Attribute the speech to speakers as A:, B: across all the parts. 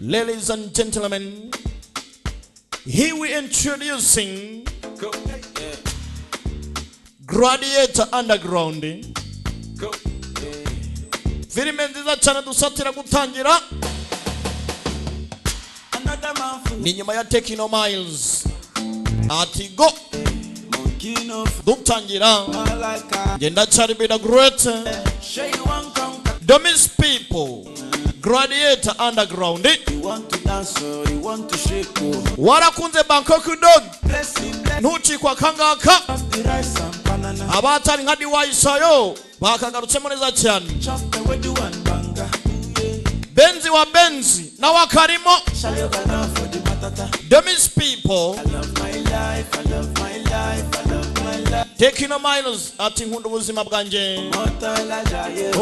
A: Ladies and gentlemen, here we introducing Gladiator Underground, filime nziza cyane dusatira gutangira. Ni nyuma ya Tekino Miles ati go dutangira. Ngenda cyari bida great Domis people. Gladiator Underground. Warakunze Bangkok Dog, ntucikwa akangaka. Abatari nka Diwayisayo bakagarutsemo neza cyane. Benzi wa Benzi nawe akarimo. Domis people, Tekino Miles ati nkunda ubuzima bwanjye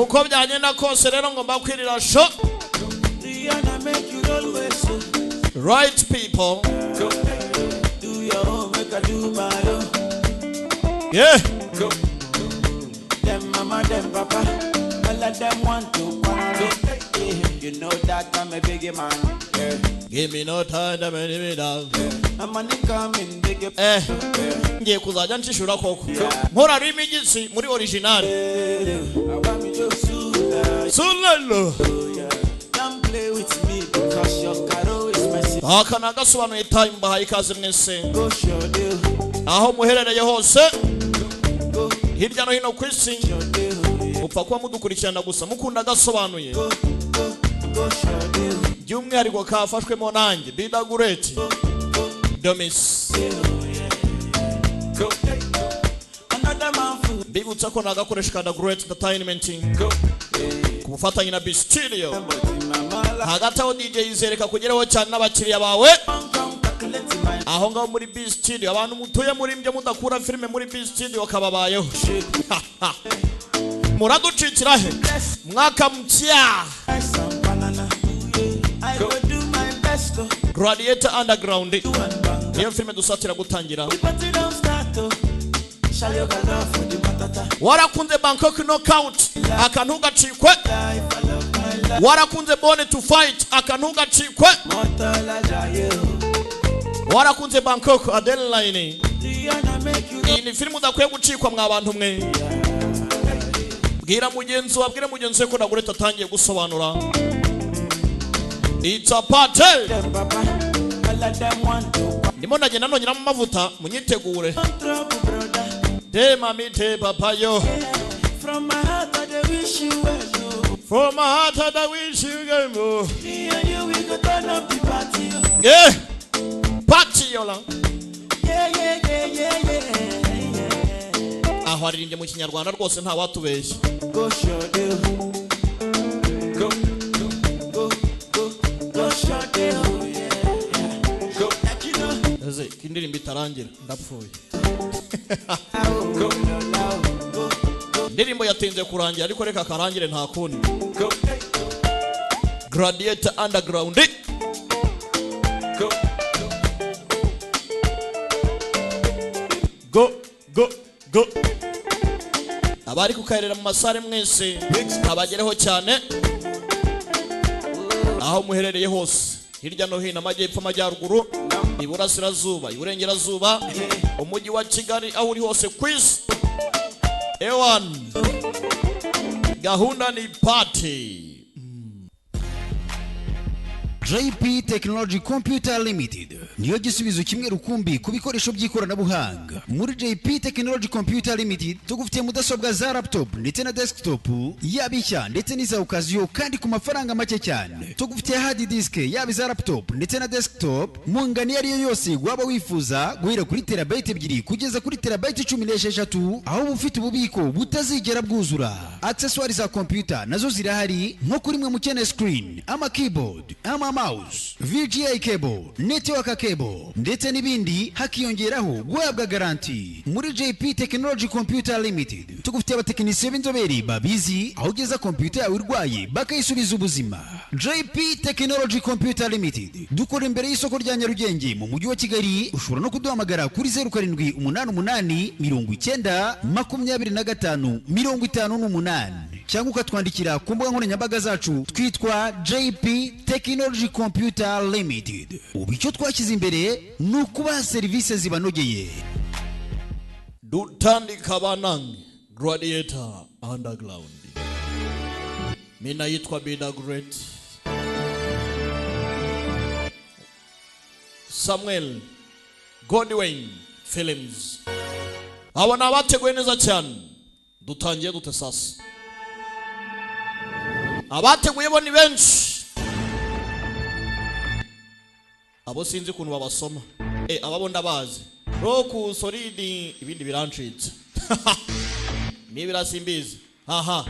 A: uko byagenda kose, rero ngomba kwirira show. Right people, yeah.
B: Them mama, them papa, all of them want to quarrel. Yeah. You know that I'm a biggie man. Yeah.
A: Give me no time to me down.
B: I'm money coming, biggie.
A: Eh, ngiye kuzajya nshishura koko nkora remix muri original.
B: I want me to sue.
A: Sulalo.
B: Don't play with me because your caro is messy.
A: Aka nagasobanuye time, bahaye ikaze mwese
B: Go show deal,
A: aho muherereye hose
B: go
A: hirya no hino ku isi.
B: show deal,
A: Mupfa kuba mudukurikirana gusa mukunda agasobanuye.
B: Go go go show deal,
A: By'umwihariko kafashwemo nanjye Bidagureti Domis.
B: Go. Another man food.
A: Mbibutsa ko nagakoresha ka The Great Entertainment ku bufatanye na Bistudio.
B: But in my mouth,
A: Hagati aho DJ yizereka kugeraho cyane n'abakiriya bawe
B: come calculate my
A: aho ngaho muri B Studio. Abantu mutuye muri mbyo mudakura filime muri B Studio kababayeho, muraducikira he mwaka mpya.
B: Rice and banana. I go do my best to
A: Gladiator Underground
B: do and bang.
A: niyo filime dusatira gutangira.
B: The party don't start oh. Shall you go love for the matata?
A: Warakunze Bangkok Knockout, akantu gacikwe.
B: Life, I love my life.
A: Warakunze Born to Fight, akantu gacikwe.
B: Mortal ajayo.
A: Warakunze Bangkok Adeline,
B: Rihanna make you
A: iyi ni filime udakwiye gucikwa mwa bantu mwe. Bwira mugenzi wawe, bwira mugenzi we ko Nagureta atangiye gusobanura. It's a party.
B: Them papa. All of them want to
A: Ndimo ndagenda nongeramo amavuta, munyitegure.
B: trouble, brother.
A: Te mami te papa yo.
B: From my heart, I dey wish you well. Oh.
A: For my heart I wish you good.
B: Me and you, we go turn up the party. Oh.
A: Yeah, party yola.
B: Yeah.
A: Aho aririmbye mu Kinyarwanda rwose, nta watubeshya.
B: Go show deal. Go, go, go, go show deal. Yeah, yeah. Go. Like you know.
A: Eze ko indirimbo itarangira ndapfuye.
B: Go, go, go.
A: Indirimbo yatinze kurangira, ariko reka karangire, nta kundi. Gladiator Underground.
B: Go.
A: Go go go! Abari kukarera mu masare mwese abagereho cyane aho muherereye hose hirya no hino, amajyepfo, amajyaruguru, iburasirazuba, iburengerazuba, umujyi wa Kigali, aho uri hose ku isi, ewan gahunda ni party.
C: JP Technology Computer Limited niyo gisubizo kimwe rukumbi ku bikoresho by'ikoranabuhanga. Muri JP Technology Computer Limited tugufitiye mudasobwa za laptop ndetse na desktop, yaba ishya ndetse n'iza occasion, kandi ku mafaranga make cyane. Tugufitiye hard disk, yaba iza laptop ndetse na desktop, mu ngano iyo ari yo yose waba wifuza, guhera kuri terabyte 2 kugeza kuri terabyte 16, aho uba ufite ububiko butazigera bwuzura. Accessoires za computer nazo zirahari, nko kuri mwe mukeneye screen, ama keyboard, ama mouse, VGA cable, network cable ndetse n'ibindi, hakiyongeraho guhabwa garanti. Muri JP Technology Computer Limited tugufitiye abatekinisiye b'inzobere babizi, aho ugeza computer yawe irwaye bakayisubiza ubuzima. JP Technology Computer Limited dukora imbere y'isoko rya Nyarugenge mu mujyi wa Kigali. Ushobora no kuduhamagara kuri 0788 90 25 58. Cyangwa ukatwandikira ku mbuga nkoranyambaga zacu, twitwa JP Technology Computer Limited. Ubu icyo twashyize imbere ni ukubaha serivisi zibanogeye.
A: Dutandika banange, Gladiator Underground. Mi naitwa Bida Great Samuel Godwin Films. Abo ni abateguye neza cyane. Dutangiye dute sasa? Abateguye bo ni benshi, abo sinzi ukuntu babasoma. Ababo ndabazi, Roku Solid, ibindi birancitse nibira simbizi. Haha,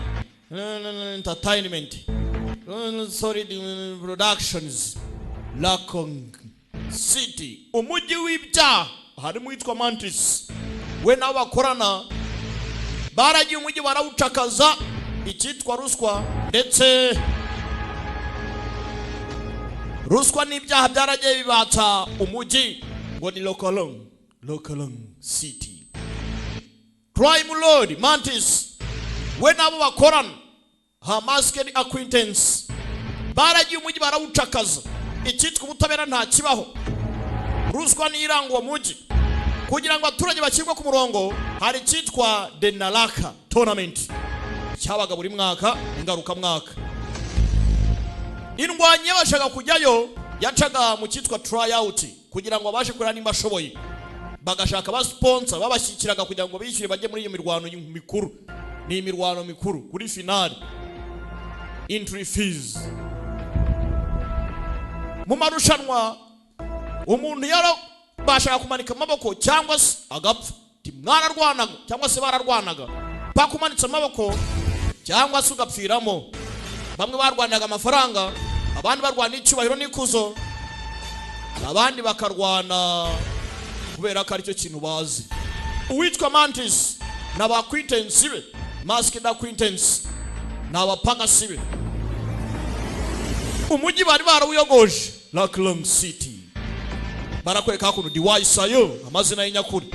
A: Entertainment Solid Productions, Lakong City, umujyi w'ibyaha. Harimo uwitwa Mantis, we nabo bakorana baragiye umujyi barawucakaza icyitwa ruswa, ndetse ruswa n'ibyaha byaragiye bibata umujyi ngo ni Lokolong City. Crime Lord Mantis we nabo bakorana, ha masked acquaintance, baragiye umujyi barawucakaza icyitwa ubutabera nta kibaho, ruswa niyo iranga uwo mujyi. Kugira ngo abaturage bashyirwe ku murongo, hari icyitwa The Naraka Tournament cyabaga buri mwaka, ingarukamwaka. Indwanyi yabashaga kujyayo yacaga mu cyitwa tryout kugira ngo babashe kureba nimba ashoboye, bagashaka ba sponsor babashyikiraga kugira ngo bishyure bajye muri iyo mirwano mikuru. Ni imirwano mikuru kuri finale, entry fees mu marushanwa. Umuntu yarabashaga kumanika amaboko cyangwa se agapfa. Ati mwararwanaga cyangwa se bararwanaga paka umanitse amaboko cyangwa se ugapfiramo. Bamwe barwanaga amafaranga, abandi barwana icyubahiro n'ikuzo, abandi bakarwana kubera ko aricyo kintu bazi. Uwitwa Mantis n'aba acquaintance be, masked acquaintance, ni abapagasi be. Umujyi bari barawuyogoje, Laklong City. Barakwereka hakuno Diwaisayo, amazina y'inyakuri.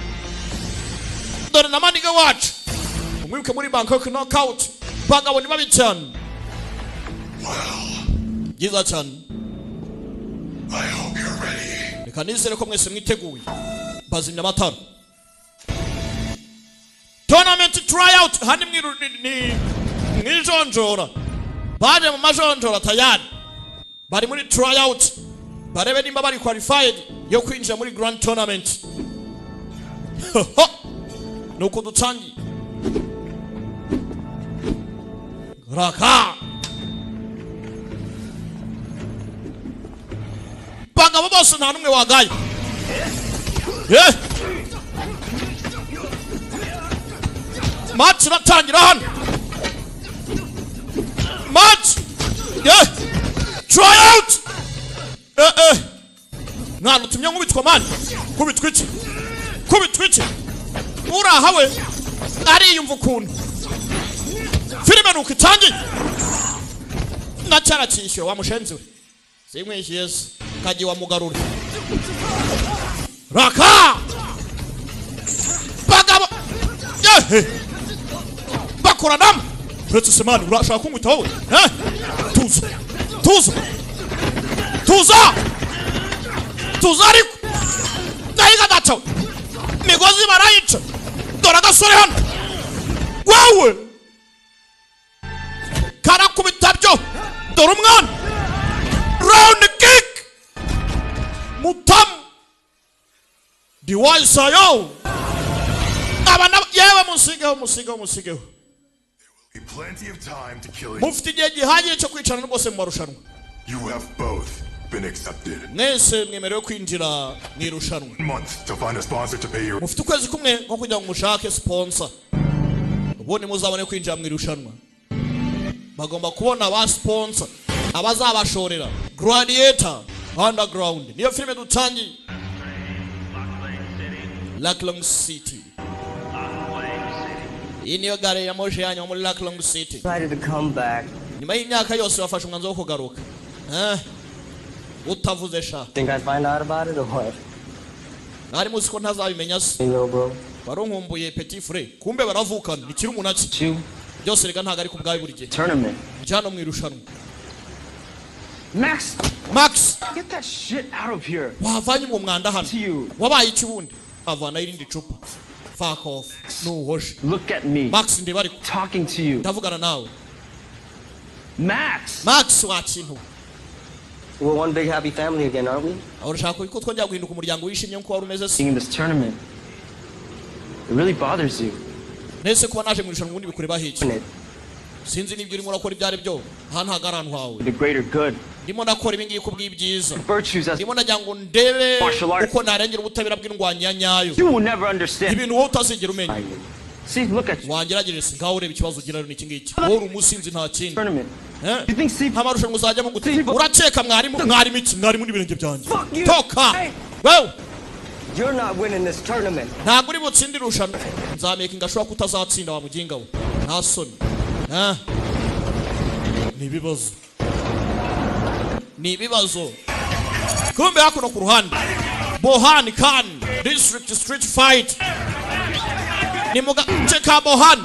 A: Dore na maniga wacu, umwibuke muri Bangkok Knockout. Bagabo ni babi cyane, byiza cyane. Reka nizere ko mwese mwiteguye. Bazimya amatara, tournament tryout hano ni mwijonjora. Baje mu majonjora tayari, bari muri tryout, barebe nimba bari qualified yo kwinjira muri grand tournament. Nuko dutangiye raka bagabo bose, nta n'umwe wagaye. Match iratangira hano, match tryout. Mwana utumye nkubitwa man, kubitwa iki, kubitwa iki? Uraha we ariyumva ukuntu filime nuko itangiye. Nacyaracyishyura wa mushenzi we, simwishyuye se kagiye wa mugarura. Raka bagabo yehe bakoranamo. Uretse se man, urashaka kunkubita wowe? Tuza, tuza, tuza, tuza. Ariko nahiga data we, migozi barayica. Dore agasore hano wowe karakubita byo. Dore umwana, round kick mutamu Diwaisayo. Aba yewe, musigeho, musigeho, musigeho.
D: Be plenty of time to kill you.
A: Mufite igihe gihagije cyo kwicarana rwose mu marushanwa.
D: You have both been accepted.
A: Mwese mwemerewe kwinjira mu irushanwa.
D: Month to find a sponsor to pay your
A: Mufite ukwezi kumwe ko kugira ngo mushake sponsor, ubundi muzabone kwinjira mu irushanwa. Bagomba kubona ba sponsor abazabashorera. Gladiator Underground niyo filime dutangiye. Laklong City, iyi niyo gare ya moshi yanyu muri Laklong City.
E: Decided to come back.
A: Nyuma y'imyaka yose bafashe umwanzuro wo kugaruka. Utavuze sha.
E: Think I'd find out about it or what?
A: Mwari muzi ko ntazabimenya se?
E: Hey, little bro.
A: Warunkumbuye, petit frère? Kumbe baravukana, ni kiri umunaki.
E: You.
A: Byose rega ntabwo ari ku bwawe buri gihe.
E: Tournament.
A: Ujya hano mu irushanwa.
E: Max,
A: Max,
E: get that shit out of here.
A: Wavanye uwo mwanda hano.
E: To you.
A: Wabaye iki ubundi? Avanaho irindi cupa. Fuck off, nuhoshe.
E: Look at me.
A: Max, ndeba ariko.
E: Talking to you.
A: Ndavugana nawe.
E: Max!
A: Max, wa kintu.
E: We're one big happy family again, aren't we?
A: Aho urashaka ko twongera guhinduka umuryango wishimye nk'uko wari umeze se?
E: Being in this tournament. It really bothers you.
A: Nese kuba naje mu irushanwa ubundi bikureba hiki?
E: Isn't it?
A: Sinzi n'ibyo urimo urakora ibyo ari byo. Aha ntabwo ari ahantu hawe.
E: The greater good.
A: Ndimo ndakora ibi ngibi kubw'ibyiza.
E: Virtues as
A: Ndimo ndagira ngo ndebe
E: Martial arts.
A: uko narengera ubutabera bw'indwanyi ya nyayo.
E: You will never understand.
A: Ibintu wowe utazigera umenya.
E: See, look at you.
A: Wangerageje se? Ngaho ureba, ikibazo ugira rero ni iki ngiki: wowe uri umusinzi, nta kindi.
E: Tournament.
A: Eh?
E: You think see
A: Nta marushanwa uzajyamo gute? Urakeka mwarimu? Mwarimu iki? Mwarimu n'ibirenge byanjye.
E: Fuck you.
A: Toka.
E: Hey.
A: Wewe.
E: You're not winning this tournament.
A: Ntabwo uri butsinde irushanwa. Nzamakinga ashobora kutazatsinda, wa muginga we. Nta soni. Eh? Ni ibibazo, ni ibibazo. Kumbe hakuno ku ruhande, Bohan Kan District Street Fight ni mu gace ka Bohan.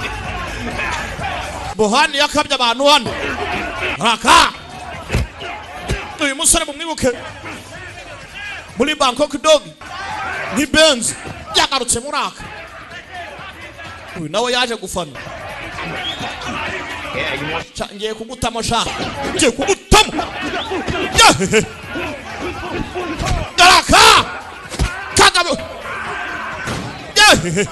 A: Bohan yakabye abantu hano. Raka uyu musore mumwibuke muri Bangkok Dog ni Benz, yagarutse muri aka. Uyu nawe yaje gufana. Sha, ngiye kugutamo sha, ngiye kugutamo. Yehehe. Daraka Kagabo. Yehehe.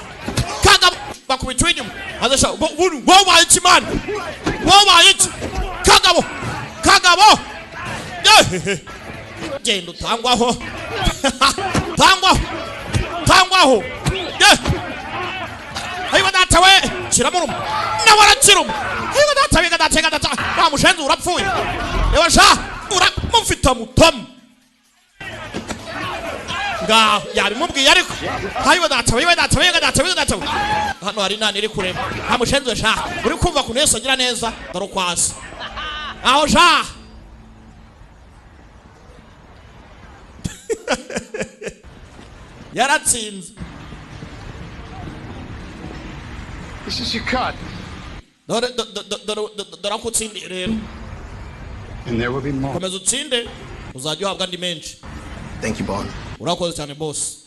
A: Kagabo bakubita inyuma aza sha. Wowe wabaye iki, man? Wowe wabaye iki? Kagabo, Kagabo. Yehehe. Genda utangwaho, tangwaho, tangwaho. Ye ayiwa data we, kiramuruma, nawe arakiruma. Ayiwa data we, data we, data wa mushenzi, urapfuye. Ewa sha, uramufita mutamu. Ngaho yabimubwiye ariko. Ayiwa data we, data we, data we, data we. Hano hari inani iri kureba. Nta mushenzi we sha, uri kumva ukuntu Yesu agira neza? Dore ukwasi aho sha. Yaratsinze.
F: This is your cut.
A: Dore dore ako utsindiye rero.
F: And there will be more.
A: Komeza utsinde, uzajya uhabwa andi menshi.
G: Thank you, Bond.
A: Urakoze cyane, boss.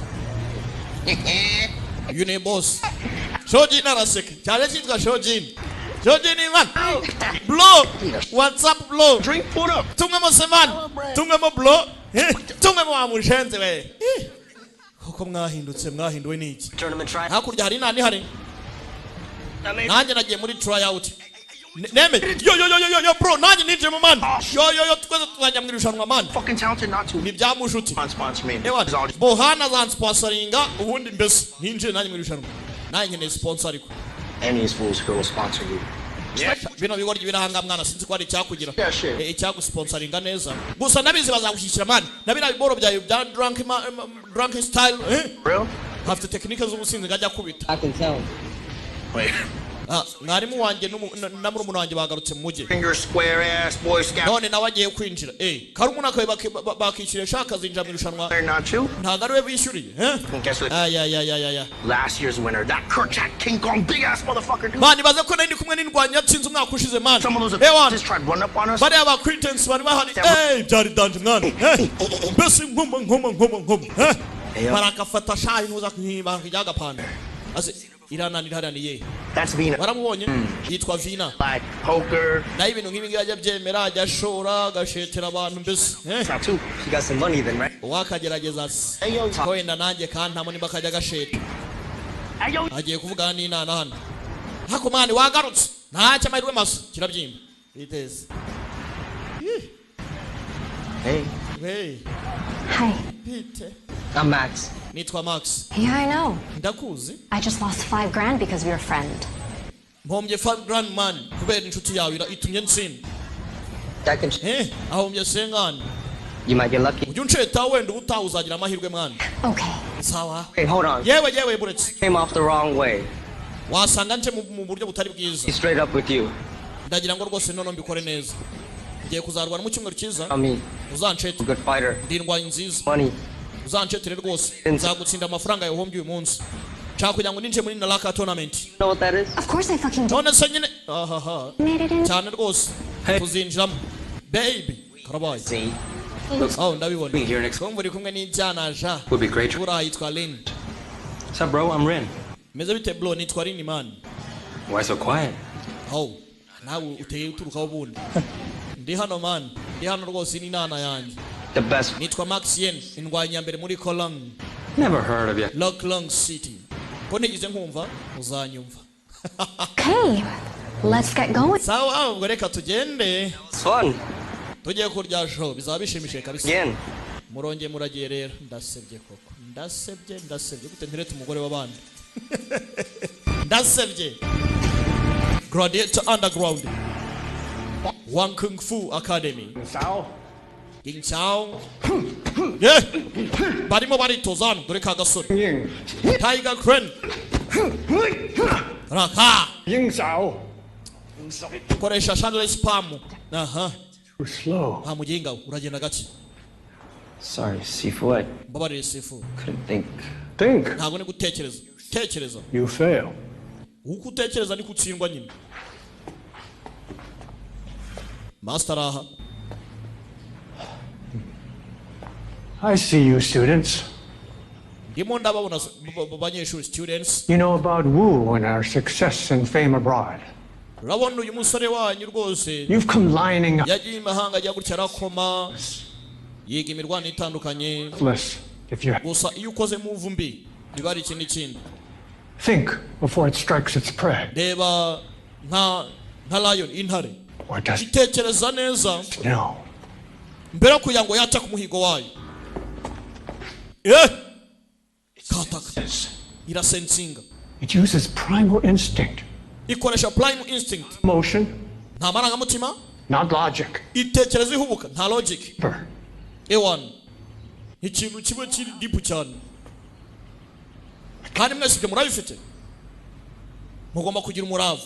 A: Uyu ni boss Shojin, araseka cyane. Cyitwa Shojin. Shojin man, bro, what's up, bro?
G: Drink put up.
A: Tumwemo se, man, tumwemo, bro. Tumwemo wa mushenzi we. Koko mwahindutse, mwahinduwe n'iki?
E: Tournament try.
A: Hakurya hari nani hari? Nanjye nagiye muri tryout. Neme yo yo yo yo yo yo, bro, nanjye ninjiye mu, man. Yo yo yo, twese tuzajya mu irushanwa, man.
G: Fucking talented not to.
A: Ni bya mushuti.
G: Sponsor me.
A: Ewa Bohana azansponsoringa ubundi. Mbese ninjiye nanjye mu irushanwa, nanjye nkeneye sponsor ariko.
G: Any of these fools who will sponsor you.
A: Bino bigoryi birahanga, mwana, sinzi ko hari icyakugira.
G: Yeah, shit.
A: Icyagusponsoringa neza gusa ndabizi bazagushyigikira, man, na biriya biboro byawe bya drunk, drunk style, eh?
G: Real?
A: Afite tekinike z'ubusinzi ngajya akubita.
E: I can tell.
G: Wait.
A: Ah, mwarimu wanjye na murumuna wanjye bagarutse mu mujyi.
G: Finger square ass Boy Scout.
A: None nawe agiye kwinjira, eh, karumuna kawe bakishyuriye shaka akazinjira mu irushanwa.
G: They're not you.
A: Ntabwo ari we bishyuriye, eh?
G: Guess what?
A: Ayayayaya.
G: Last year's winner, that Kerchak King Kong big ass motherfucker dude.
A: Man, ibaze ko nari ndi kumwe n'indwanyi yatsinze umwaka ushize, man.
G: Some of those
A: Ewan
G: just tried run up on us.
A: bariya ba cretins bari bahari. Eh, byari danger, mwana. Eh, mbese nkoma nkoma nkoma nkoma, eh, barakafata sha intuza bakijya agapanda ase irananira hariya ni ye.
G: That's Vina.
A: Waramubonye? Yitwa Vina.
G: Like poker.
A: Naho ibintu nk'ibi ngibi ajya abyemera, ajya ashora agashetera abantu mbese, eh.
G: Tattoo.
E: You got some money then, right?
A: Uwakagerageza se ko wenda nanjye kantamo nimba akajya agasheta. Agiye kuvugana n'inana hano hako. Man, wagarutse, ntacyo, amahirwe masa kirabyimba biteze.
E: Hey.
A: Hey.
H: Hi,
A: Bite?
E: I'm Max.
A: Nitwa Max.
H: Yeah, I know.
A: Ndakuzi.
H: I just lost 5 grand because of your friend.
A: Mpombye 5 grand, man, kubera inshuti yawe itumye ntsinda.
E: That can.
A: Eh, ahombye sengani.
E: You might get lucky.
A: Ujya unsheta, wenda ubutaha uzagira amahirwe, mwana.
H: Okay.
A: Sawa.
E: Wait, hold on.
A: Yewe yewe, buretse.
E: Came off the wrong way.
A: Wasanga nje mu buryo butari bwiza.
E: Be straight up with you.
A: Ndagira ngo rwose noneho mbikore neza. Ngiye kuzarwana mu cyumweru cyiza.
E: I mean,
A: Uzanshete.
E: good fighter.
A: Ndi indwanyi nziza.
E: Money.
A: Uzanshetere rwose, nzagutsinda amafaranga yahombye uyu munsi. Nshaka kugira ngo ninjire muri Naraka tournament.
E: Know what that is?
H: Of course I fucking do.
A: None se nyine ahaha.
H: Made it in.
A: Cyane rwose tuzinjiramo, baby, karabaye.
E: See?
A: Oh, ndabibona.
I: Being here next
A: Kumva uri kumwe n'ibyana ja.
I: would be great.
A: Buriya yitwa Lin.
E: What's up, bro? I'm Rin.
A: Meze bite, bro? Nitwa Lin, man.
I: Why so quiet?
A: Aho nawe uteye uturukaho ubundi? Ndi hano, man, ndi hano rwose, ni nana yanjye.
E: The best.
A: Nitwa Max Yen, indwanyi ya mbere muri Kolong.
I: Never heard of you.
A: Locklong City. Ko ntigeze nkumva, uzanyumva.
H: Okay, let's get going.
A: Sawa, ubwo reka tugende.
E: It's fun.
A: Tugiye kurya show, bizaba bishimishije kabisa.
E: Again.
A: Murongeye muragiye rero. Ndasebye koko, ndasebye, ndasebye. Gute nteretse umugore w'abandi? Ndasebye. Gladiator Underground, One Kung Fu Academy. Ging Chao. Yeah. Barimo baritoza hano, dore ka gasore Tiger Crane raka koresha Chandler spam aha.
F: Too slow.
A: Nta muginga we, uragenda gake.
E: Sorry, Sifu. I
A: Mbabarire, Sifu.
E: couldn't think.
F: Think.
A: Ntabwo ni gutekereza, tekereza.
F: You fail.
A: Uko utekereza niko utsindwa nyine. Master aha.
F: I see you, students.
A: Ndimo ndababona banyeshuri, students.
F: You know about Wu and our success and fame abroad.
A: Urabona uyu musore wanyu rwose.
F: You've come lining up
A: Yagiye imahanga, ajya gutya arakoma, yiga imirwano itandukanye.
F: less if you
A: Gusa iyo ukoze move mbi biba ari ikindi kindi.
F: think before it strikes its prey.
A: Reba nka lion, intare.
F: Or does it
A: Itekereza neza
F: know?
A: mbere yo kugira ngo yaca ku muhigo wayo. Eh, kataka irasensinga.
F: It uses primal instinct,
A: Ikoresha prime instinct.
F: emotion,
A: Nta marangamutima.
F: not logic.
A: Itekereza ihubuka, nta logic.
F: Deeper.
A: Ewan, ikintu kimwe kiri deep cyane, kandi mwese ibyo murabifite, mugomba kugira umurava.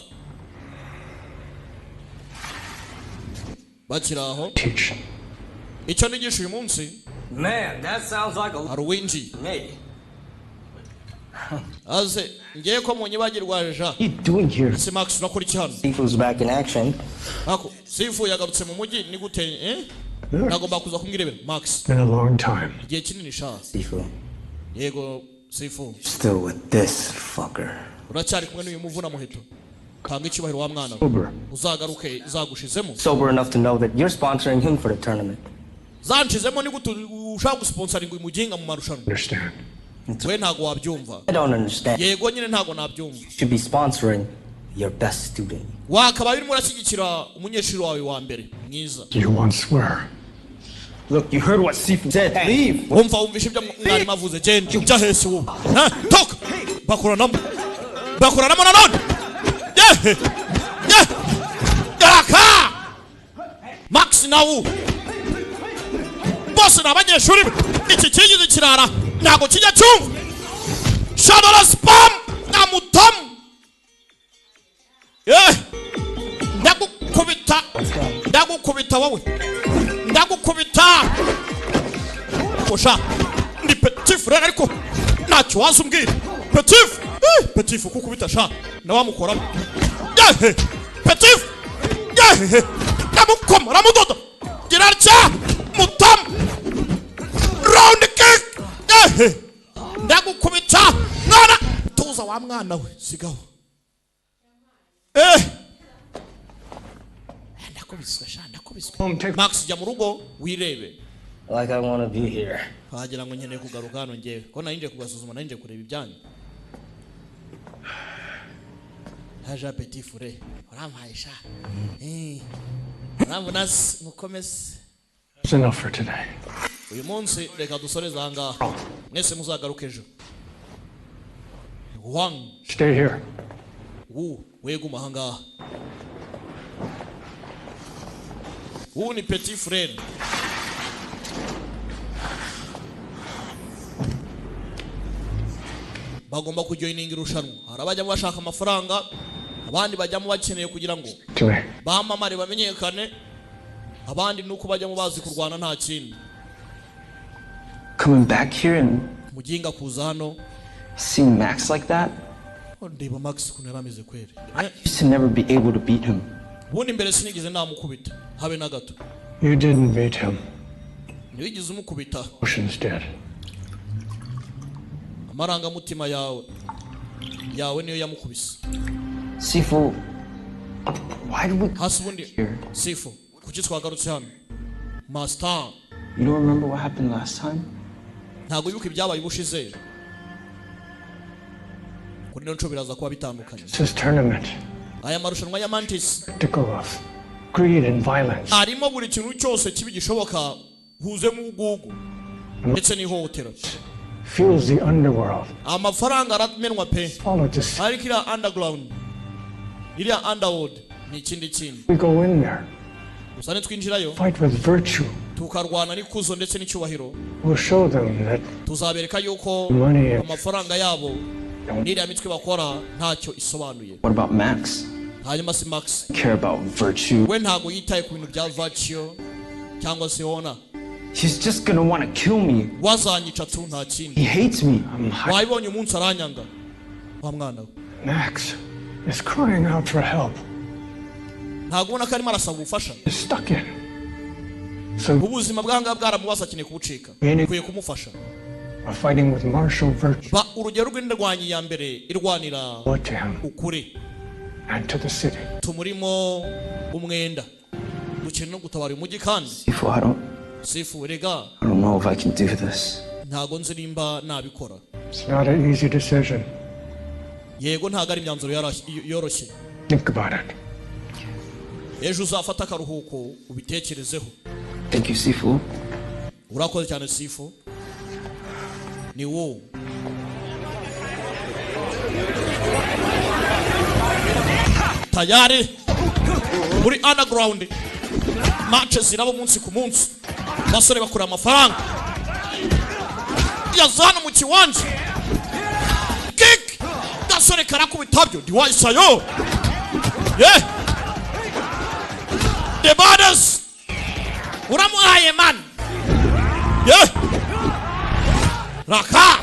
A: Bakiri aho.
F: Teach.
A: Icyo nigisha uyu munsi.
E: Man, that sounds like a
A: Hari uwinjiye.
E: me.
A: Aze ngiye ko munyibagirwa ja.
E: You doing here?
A: Ese Max, urakora iki hano?
E: Sifu's back in action.
A: Ako Sifu yagarutse mu mujyi, ni gute, eh? Nagomba kuza kumwirebera Max.
F: Been a long time.
A: Igihe kinini sha.
E: Sifu.
A: Yego, Sifu.
E: Still with this fucker.
A: Uracyari kumwe n'uyu muvuna muheto? Kanga icyubahiro wa mwana we.
F: Sober.
A: Uzagaruke zagushizemo.
E: Sober enough to know that you're sponsoring him for the tournament.
A: Zanshizemo, ni gute ushaka gusponsoringa uyu muginga mu marushanwa?
F: Understand.
A: We ntago wabyumva.
E: I don't understand.
A: Yego nyine, ntago nabyumva.
E: You should be sponsoring your best student.
A: Wakabaye urimo urashyigikira umunyeshuri wawe wa mbere mwiza.
F: You once were.
E: Look, you heard what Sifu said. Leave.
A: Wumva, wumvishe ibyo mwarimu avuze. Genda, ujya hese wowe? Ha, toka. Bakoranamo, bakoranamo nanone. Yehe ye aka Max nawu bose ni abanyeshuri be. Iki kigize kirara ntabwo kijya cyumva shadora spam na mutamu. Eh, ndagukubita, ndagukubita wowe, ndagukubita. Osha ni petit frère, ariko ntacyo waza umbwira petit. Eh, petit kukubita sha nawamukoramo. Yehe, petit, yehe, ndamukoma, aramudoda, gira atya mutamu, round kick. Yehe, ndagukubita mwana, tuza wa mwana we, sigaho. Eh, ndakubiswe sha, ndakubiswe. Max, jya mu rugo wirebe.
E: Like I want to be here.
A: Wagira ngo nkeneye kugaruka hano ngewe, ko nari nje kubasuzuma, nari nje kureba ibyanyu. Haja petit frère, urampaye sha. Eh, urambona se mukomeze.
F: That's enough for today.
A: Uyu munsi reka dusoreze aha ngaha, mwese muzagaruke ejo. Wang.
F: Stay here.
A: Wu, weguma aha ngaha. Wu ni petit frère. Bagomba kujoininga irushanwa. Hari abajyamo bashaka amafaranga, abandi bajyamo bakeneye kugira ngo
F: To me.
A: bamamare, bamenyekane, abandi nuko bajyamo bazi kurwana, nta kindi.
E: Coming back here and
A: Muginga kuza hano
E: Seeing Max like that,
A: Oh, ndeba Max ukuntu yari ameze kweri.
E: I used to never be able to beat him.
A: Ubundi mbere sinigeze namukubita habe na gato.
F: You didn't beat him.
A: Ntiwigeze umukubita.
F: Ocean's dead.
A: Amarangamutima yawe niyo yamukubise.
E: Sifu, why did we
A: Hasi ubundi
E: here?
A: Sifu, kuki twagarutse hano, master?
E: You don't remember what happened last time?
A: Ntabwo wibuka ibyabaye ubushize? Kuri ino nshuro biraza kuba bitandukanye.
F: This tournament,
A: Aya marushanwa ya Mantis
F: spectacle of greed and violence.
A: arimo buri kintu cyose kibi gishoboka, huzemo ubugugu ndetse n'ihohotera.
F: Fuels the underworld.
A: Amafaranga aramenwa pe.
F: Follow to see.
A: Ariko iriya underground, iriya underworld ni ikindi kintu.
F: We go in there,
A: Gusa nitwinjirayo,
F: fight with virtue.
A: tukarwana n'ikuzo ndetse n'icyubahiro,
F: We'll show them that
A: tuzabereka yuko
F: money
A: amafaranga yabo n'iriya mitwe bakora ntacyo isobanuye.
E: What about Max?
A: Hanyuma si Max?
E: Care about virtue.
A: We ntabwo yitaye ku bintu bya virtue cyangwa se honor.
E: He's just gonna wanna kill me.
A: Wazanyica tu, nta kindi.
E: He hates me.
A: Wayibonye umunsi aranyanga wa mwana we.
F: Max is crying out for help.
A: Ntabwo ubona ko arimo arasaba ubufasha?
F: He's stuck in. So
A: Ubuzima bw'ahangaha bwaramubaza, akeneye kubucika.
F: Yene-
A: Ukwiye kumufasha.
F: are fighting with martial virtue
A: Ba urugero rw'indwanyi ya mbere irwanira
F: to him
A: ukuri.
F: and to the city.
A: Tumurimo umwenda, dukeneye no gutabara uyu mujyi kandi.
E: Sifu, I don't
A: Sifu, rega.
E: I don't know if I can do this.
A: Ntabwo nzi nimba nabikora.
F: It's not an easy decision.
A: Yego, ntabwo ari imyanzuro yoroshye.
F: Think about it.
A: Ejo uzafata akaruhuko ubitekerezeho.
E: Thank you, Sifu.
A: Urakoze cyane, Sifu. Ni wowe tayari muri underground. Match ziraba umunsi ku munsi, abasore bakura amafaranga yazana mu kiwanja. Kick, gasore karakubita byo diwayisayo ye the baddest uramuhaye man ye raka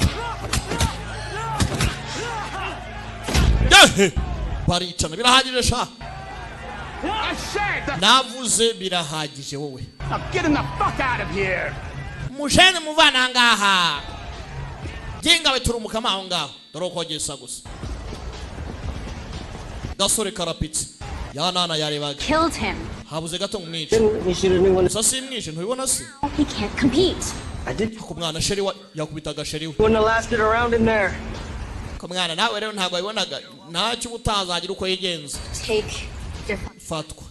A: yehe. Baricana, birahagije sha.
G: I said,
A: Navuze birahagije wowe.
G: I'm getting the fuck out of here.
A: Mujene muvana ngaha jingawe turumukama aho ngaho, dore uko gisa gusa. Gasore karapitse yanana yarebaga.
H: Killed him.
A: Habuze gato mwice gusa, simwishe, ntubibona se?
H: He can't compete.
E: I did.
A: Ku mwana sheri wa yakubitaga sheri we.
E: Wouldn't have lasted around in there.
A: Ku mwana nawe rero ntabwo wabibonaga, ntacyo uba utazagira uko yigenza.
H: Take your
A: Fatwa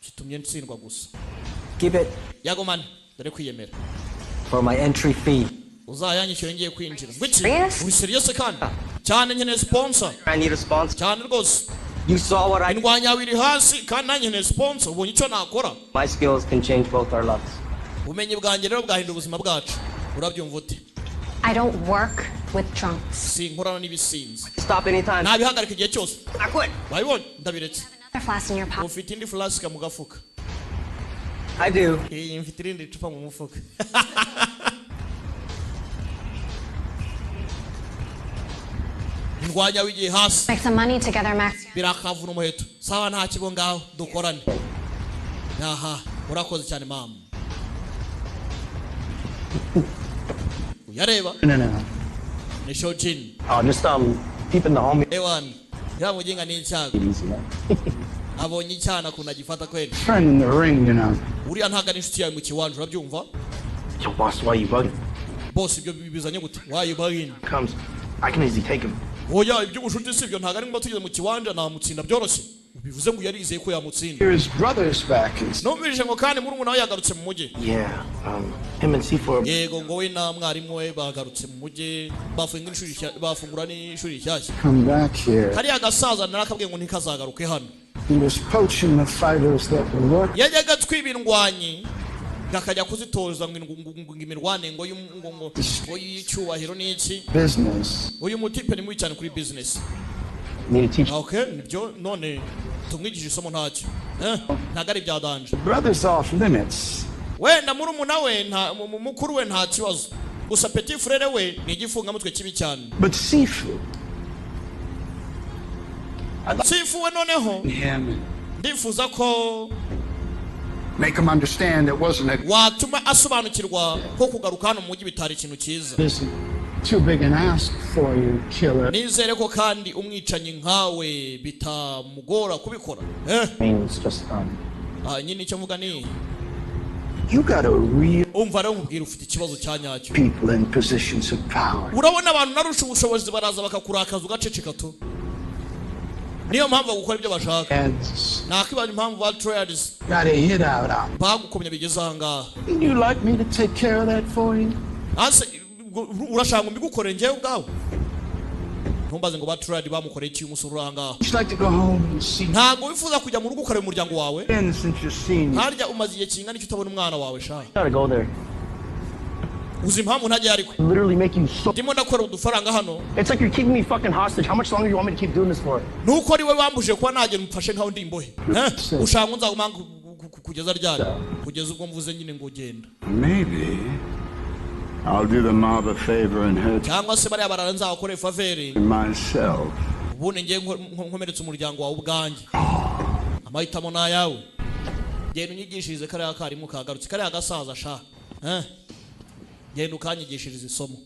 A: kitumye ntsindwa gusa.
J: Keep it
A: Yagomane, dore kwiyemera.
J: for my entry fee.
A: Uzayanyishyure ngiye kwinjira. Ngwiki?
H: Serious?
A: Uri serious kandi cyane, nkeneye sponsor.
J: I need a sponsor.
A: Cyane rwose.
J: You saw what I.
A: Indwanya yawe iri hasi kandi nanjye nkeneye sponsor. Ubonye icyo nakora.
J: My skills can change both our lives.
A: Ubumenyi bwanjye rero bwahindura ubuzima bwacu, urabyumva ute?
H: I don't work with drunks.
A: Sinkorana n'ibisinzi.
J: Stop anytime.
A: Nabihagarika igihe cyose.
J: I quit.
A: Wabibonye, ndabiretse.
H: Another flask in your pocket.
A: Ufite indi flasika mu gafuka?
J: I do.
A: Iyi mfite irindi cupa mu mufuka. Indwanya wigiye hasi.
H: Make some money together, Max.
A: Birakavuna umuheto, sawa, nta kibo, ngaho dukorane. Aha, urakoze cyane mama. Uyareba.
E: No.
A: Ni Shojin.
J: Oh, just keeping the homie.
A: Ewan ya mujinga ni icyago.
E: Easy, man.
A: Abonye icyana ukuntu agifata kweli.
K: Friend in the ring.
A: Uriya ntabwo ari inshuti yawe mu kiwanja, urabyumva?
G: Yo, boss, why you bugging?
A: Boss, ibyo bizanye gute? Why you bugging?
G: Comes, I can easily take him.
A: Oya, iby'ubushuti si ibyo, ntabwo ari ngombwa. Tugeze mu kiwanja namutsinda byoroshye. Bivuze ngo yarizeye ko yamutsinda.
K: His brother's back and
A: Numvise ngo kandi murumuna we yagarutse mu mujyi.
G: Yeah, him and C4.
A: Yego, ngo we na mwarimu we bagarutse mu mujyi, bafunga n'ishuri bafungura n'ishuri rishyashya.
K: come back here.
A: Kariya gasaza narakabwiye ngo ntikazagaruke hano.
K: He was poaching the fighters that were working.
A: Yajyaga twiba indwanyi akajya kuzitoza ngo imirwane ngo ngo y'icyubahiro n'iki.
K: Business.
A: Uyu mutipe ni mubi cyane kuri business.
E: Need to teach.
A: Okay, nibyo, none tumwigishe isomo, ntacyo, ntabwo ari ibya danger.
K: Brother's off limits.
A: Wenda murumuna we nta mukuru we nta kibazo. Gusa petit frère we ni igifungamutwe kibi cyane.
K: But Sifu,
A: Sifu we noneho
K: him and
A: ndifuza ko
K: make him understand it wasn't a
A: watuma asobanukirwa ko kugaruka hano mu mujyi bitari ikintu cyiza.
K: Isn't too big an ask for you, killer.
A: Nizere ko kandi umwicanyi nkawe bitamugora kubikora, eh?
J: I mean, it's just
A: Ah, nyine icyo mvuga ni
K: You got a real
A: umva rero nkubwira, ufite ikibazo cya nyacyo.
K: people in positions of power.
A: Urabona abantu narusha ubushobozi baraza bakakurakaza ugaceceka tu, niyo mpamvu bagukora ibyo bashaka.
K: Heads
A: Nakwibaza impamvu ba triads
K: got a hit out on.
A: bagukomye bigeze aha ngaha.
K: You like me to take care of that for you?
A: Ase urashaka ngo mbigukorere njyewe ubwawe? Ntumbaze ngo ba triad bamukoreye iki umusore uri aha ngaha.
K: Would you like to go home and see
A: Ntabwo wifuza kujya mu rugo ukareba umuryango wawe?
K: Ben since you've seen you?
A: Harya umaze igihe kingana icyo utabona umwana wawe sha?
J: Gotta go there.
A: Uzi impamvu ntajya ariko?
J: Literally make you so.
A: Ndimo ndakora udufaranga hano.
G: It's like you're keeping me fucking hostage. How much longer do you want me to keep doing this for?
A: Nuko ari we wambujije kuba nagenda umfashe nkaho ndi imbohe. Eh? Ushaka ngo nzaguma kugeza ryari? Kugeza ubwo mvuze nyine ngo genda.
K: Maybe I'll do the mob a favor and hurt
A: Cyangwa se bariya barara nzabakore favor
K: myself.
A: ubundi ngiye nkomeretse umuryango wawe ubwanjye. Amahitamo ni ayawe. Genda unyigishirize kariya karimu kagarutse, kariya gasaza sha. Eh? Genda ukanyigishirize isomo.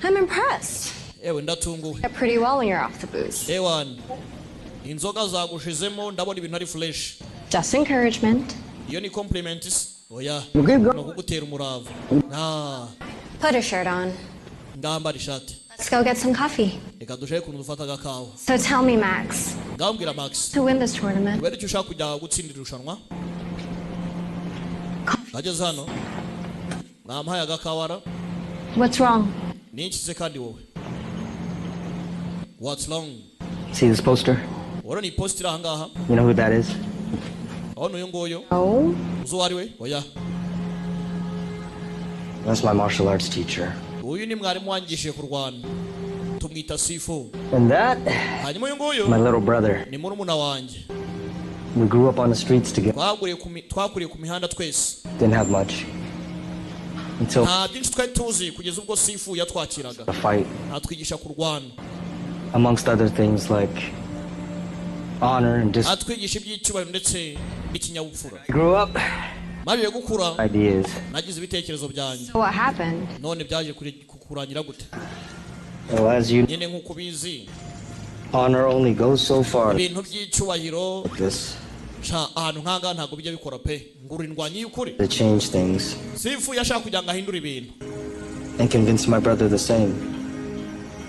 H: I'm impressed.
A: Ewe, ndatunguwe.
H: You're pretty well when you're off the booze.
A: Ewan, inzoga zagushizemo, ndabona ibintu ari fresh.
H: Just encouragement.
A: Iyo ni compliment se? Oya, ni ukugutera umurava. Ah.
H: Put a shirt on.
A: Ndambara ishati.
H: Let's go get some coffee.
A: Reka dushake ukuntu dufata agakawa.
H: So tell me, Max,
A: Ngambwira Max,
H: to win this tournament,
A: kubera icyo ushaka kujya gutsindira irushanwa. Ageze hano, mwamuhaye agakawara.
H: What's wrong?
A: Ni iki se kandi wowe? What's wrong?
J: See this poster?
A: Urabona iyi poster iri ahangaha?
J: You know who that is?
A: Urabona uyu nguyu?
H: No.
A: Uzi uwo ari we? Oya.
J: That's my martial arts teacher.
A: Uyu ni mwarimu wangishije kurwana, tumwita Sifu.
J: And that,
A: Hanyuma uyu nguyu
J: my little brother.
A: ni murumuna wanjye.
J: We grew up on the streets together.
A: Twakuriye ku mihanda twese.
J: Didn't have much. Until
A: Nta byinshi twari tuzi kugeza ubwo Sifu yatwakiraga,
J: a fight,
A: atwigisha kurwana,
J: amongst other things like honor and discipline.
A: atwigisha iby'icyubahiro ndetse n'ikinyabupfura.
J: Grew up,
A: Mabiye gukura,
J: ideas.
A: nagize ibitekerezo byanjye.
H: So what happened?
A: None byaje kurangira gute?
J: Well, as you
A: Nyine nk'uko ubizi,
J: honor only goes so far.
A: ibintu by'icyubahiro
J: This
A: sha, ahantu nk'ahangaha ntabwo bijya bikora pe. Ngura indwanyi y'ukuri.
J: to change things
A: Sifu yashaka kugira ngo ahindure ibintu
J: and convince my brother the same.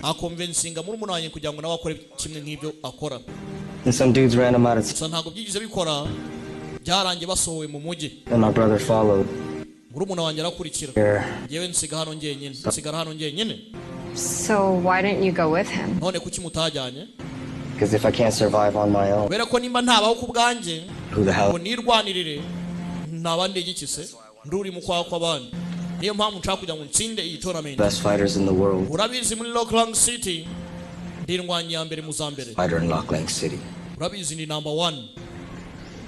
A: Akonvensinga murumuna wanjye kugira ngo nawe akore kimwe nk'ibyo akora.
J: And some dudes ran him out of
A: Gusa ntabwo byigeze bikora, byarangiye basohowe mu mujyi.
J: and my brother followed.
A: Murumuna wanjye arakurikira.
J: Here.
A: Njyewe nsiga hano njyenyine, nsigara hano njyenyine.
H: So why didn't you go with him?
A: None kuki mutajyanye?
J: Because if I can't survive on my own,
A: Kubera ko nimba ntabaho ku bwanjye
J: who the hell
A: ngo nirwanirire, ntaba ndigikise nduri mu kwaha kw'abandi. Niyo mpamvu nshaka kugira ngo ntsinde iyi tournament.
J: Best fighters in the world.
A: Urabizi, muri Rockland City ndi indwanyi ya mbere mu za mbere.
J: Fighter in Locklank City.
A: Urabizi, ni number one.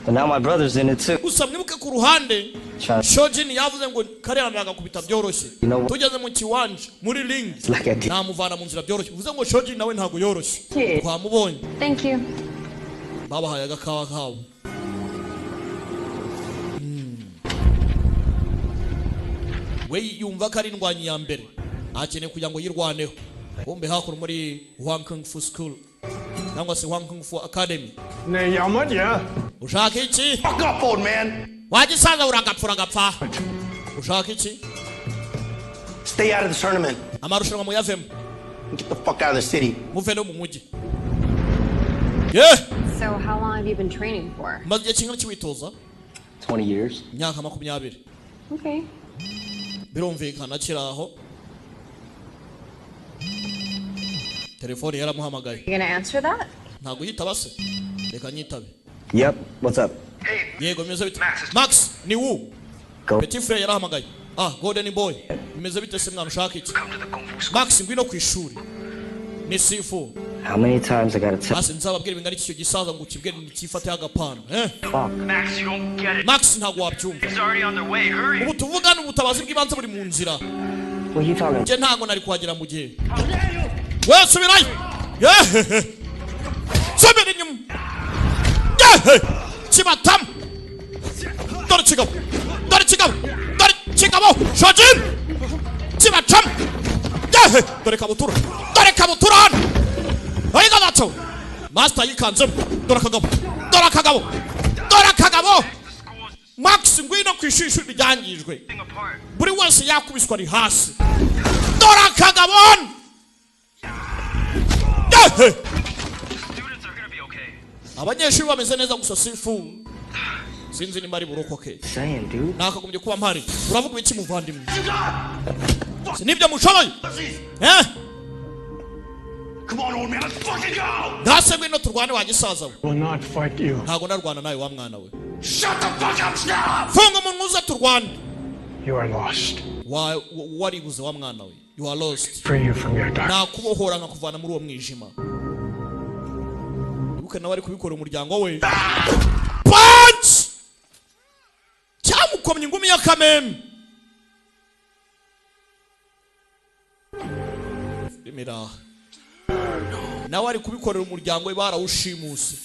J: But now my brother's in it too.
A: Gusa mwibuke ku ruhande
J: Trying
A: Shojin yavuze ngo kariya nagakubita byoroshye.
J: You know-
A: Tugeze mu kiwanja muri ring,
J: It's like I did.
A: namuvana mu nzira byoroshye. Bivuze ngo Shojin nawe ntabwo yoroshye, twamubonye.
H: Thank you.
A: Babahaye agakawa kabo. We yumva ko ari indwanyi ya mbere, akeneye kugira ngo yirwaneho. Kumbe hakuno muri Hwang Kung Fu School cyangwa se Hwang Kung Fu Academy. Ushaka iki?
G: Fuck up, old man.
A: Wagisaza, uragapfa, uragapfa. Ushaka iki?
G: Stay out of the tournament.
A: Amarushanwa muyavemo.
G: Get the fuck out of the city.
A: Muve no mu mujyi ye.
H: So how long have you been training for?
A: Maze igihe kingana iki witoza?
J: 20 years.
A: Imyaka 20.
H: Okay.
A: Birumvikana akiri aho, telefone yaramuhamagaye.
H: You gonna answer that?
A: Ntabwo uyitaba se? Reka nyitabe.
J: Yep. What's up?
A: Yego, bimeze bite Max? Ni wu.
J: Go.
A: Petit frère yarahamagaye. Ah, golden boy, bimeze bite se mwana? Ushaka iki Max? Ngwino ku ishuri, ni Sifu.
J: How many times I gotta tell?
A: Basi nzababwira bingana iki icyo gisaza ngo ukibwire ntikifateho agapano, eh?
J: Fuck.
E: Max, you don't get it.
A: Max, ntabwo wabyumva.
E: It's already on their way. Hurry.
A: Ubu tuvugane ubutabazi bw'ibanze buri mu nzira.
J: What are you talking?
A: Njye ntabwo nari kuhagera mu gihe. We, subirayo! Yehehe, subira inyuma! Yehe, kibatamu! Dore ikigabo, dore ikigabo, dore ikigabo! Shojin kibacamo! Yehe, dore kabutura, dore kabutura hano! Ariko gato master yikanzemo. Dore akagabo, dore akagabo, dore akagabo! Max, ngwino ku ishuri. Ishuri ryangijwe, buri wese yakubiswa, ari hasi. Dore akagabo hano! Yehe! Abanyeshuri bameze neza, gusa sifu sinzi nimba ari burokoke.
J: Saying, dude.
A: Nakagombye kuba mpari. Uravuga iki, muvandimwe? Si nibyo mushoboye, eh?
G: Come on, old man, let's fucking go!
A: Ntase, ngwino turwane, wa gisaza we.
F: Will not fight you.
A: Ntabwo ndarwana nawe, wa mwana we.
G: Shut the fuck up, Stop!
A: Funga umunwa, uze turwane.
F: You are lost.
A: Waribuze, wa mwana we, you are lost.
F: Free you from your dark.
A: Nakubohora nkakuvana muri uwo mwijima. Ibuke nawe ari kubikora umuryango we. Punch cyamukomye, ingumi y'akameme. Filime iraha, nawe ari kubikorera umuryango we, barawushimuse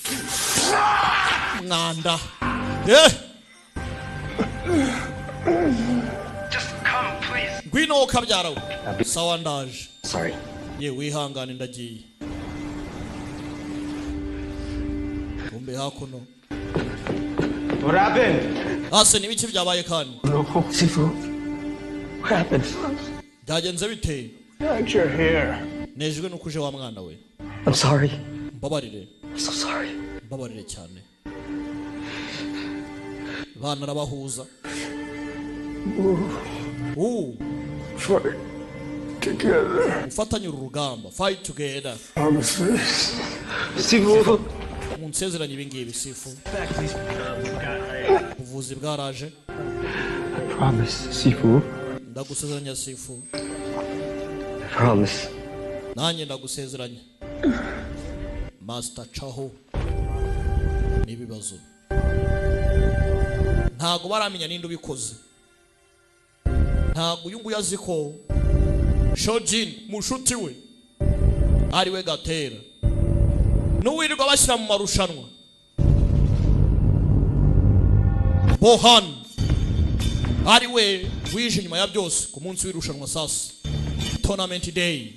A: mwanda, eh.
G: Just come, please.
A: Ngwino wowe kabyara we. Sawa, ndaje.
J: Sorry.
A: Ye, wihangane, ndagiye. Kumbe hakuno.
E: What happened?
A: Ase n'ibiki byabaye kandi?
E: No, Sifu. What happened?
A: Byagenze bite?
F: Glad you're here.
A: Nejwe nuko uje, wa mwana we.
J: I'm sorry.
A: Mbabarire.
J: I'm so sorry.
A: Mbabarire cyane. Bana arabahuza.
F: Fight together.
A: Ufatanye uru rugamba, fight together.
F: Promises.
E: Sifu.
A: Munsezeranye ibi ngibi, sifu. Ubuvuzi bwaraje.
E: I promise, Sifu.
A: Ndagusezeranya, sifu.
J: I promise.
A: Nanjye ndagusezeranya. Master caho n'ibibazo, ntago baramenya ninde ubikoze. Ntago uyu nguyu azi ko Shojin mushuti we ari we gatera n'uwirirwa bashyira mu marushanwa. Bohan ari we wije inyuma ya byose ku munsi w'irushanwa. Sasa tournament day,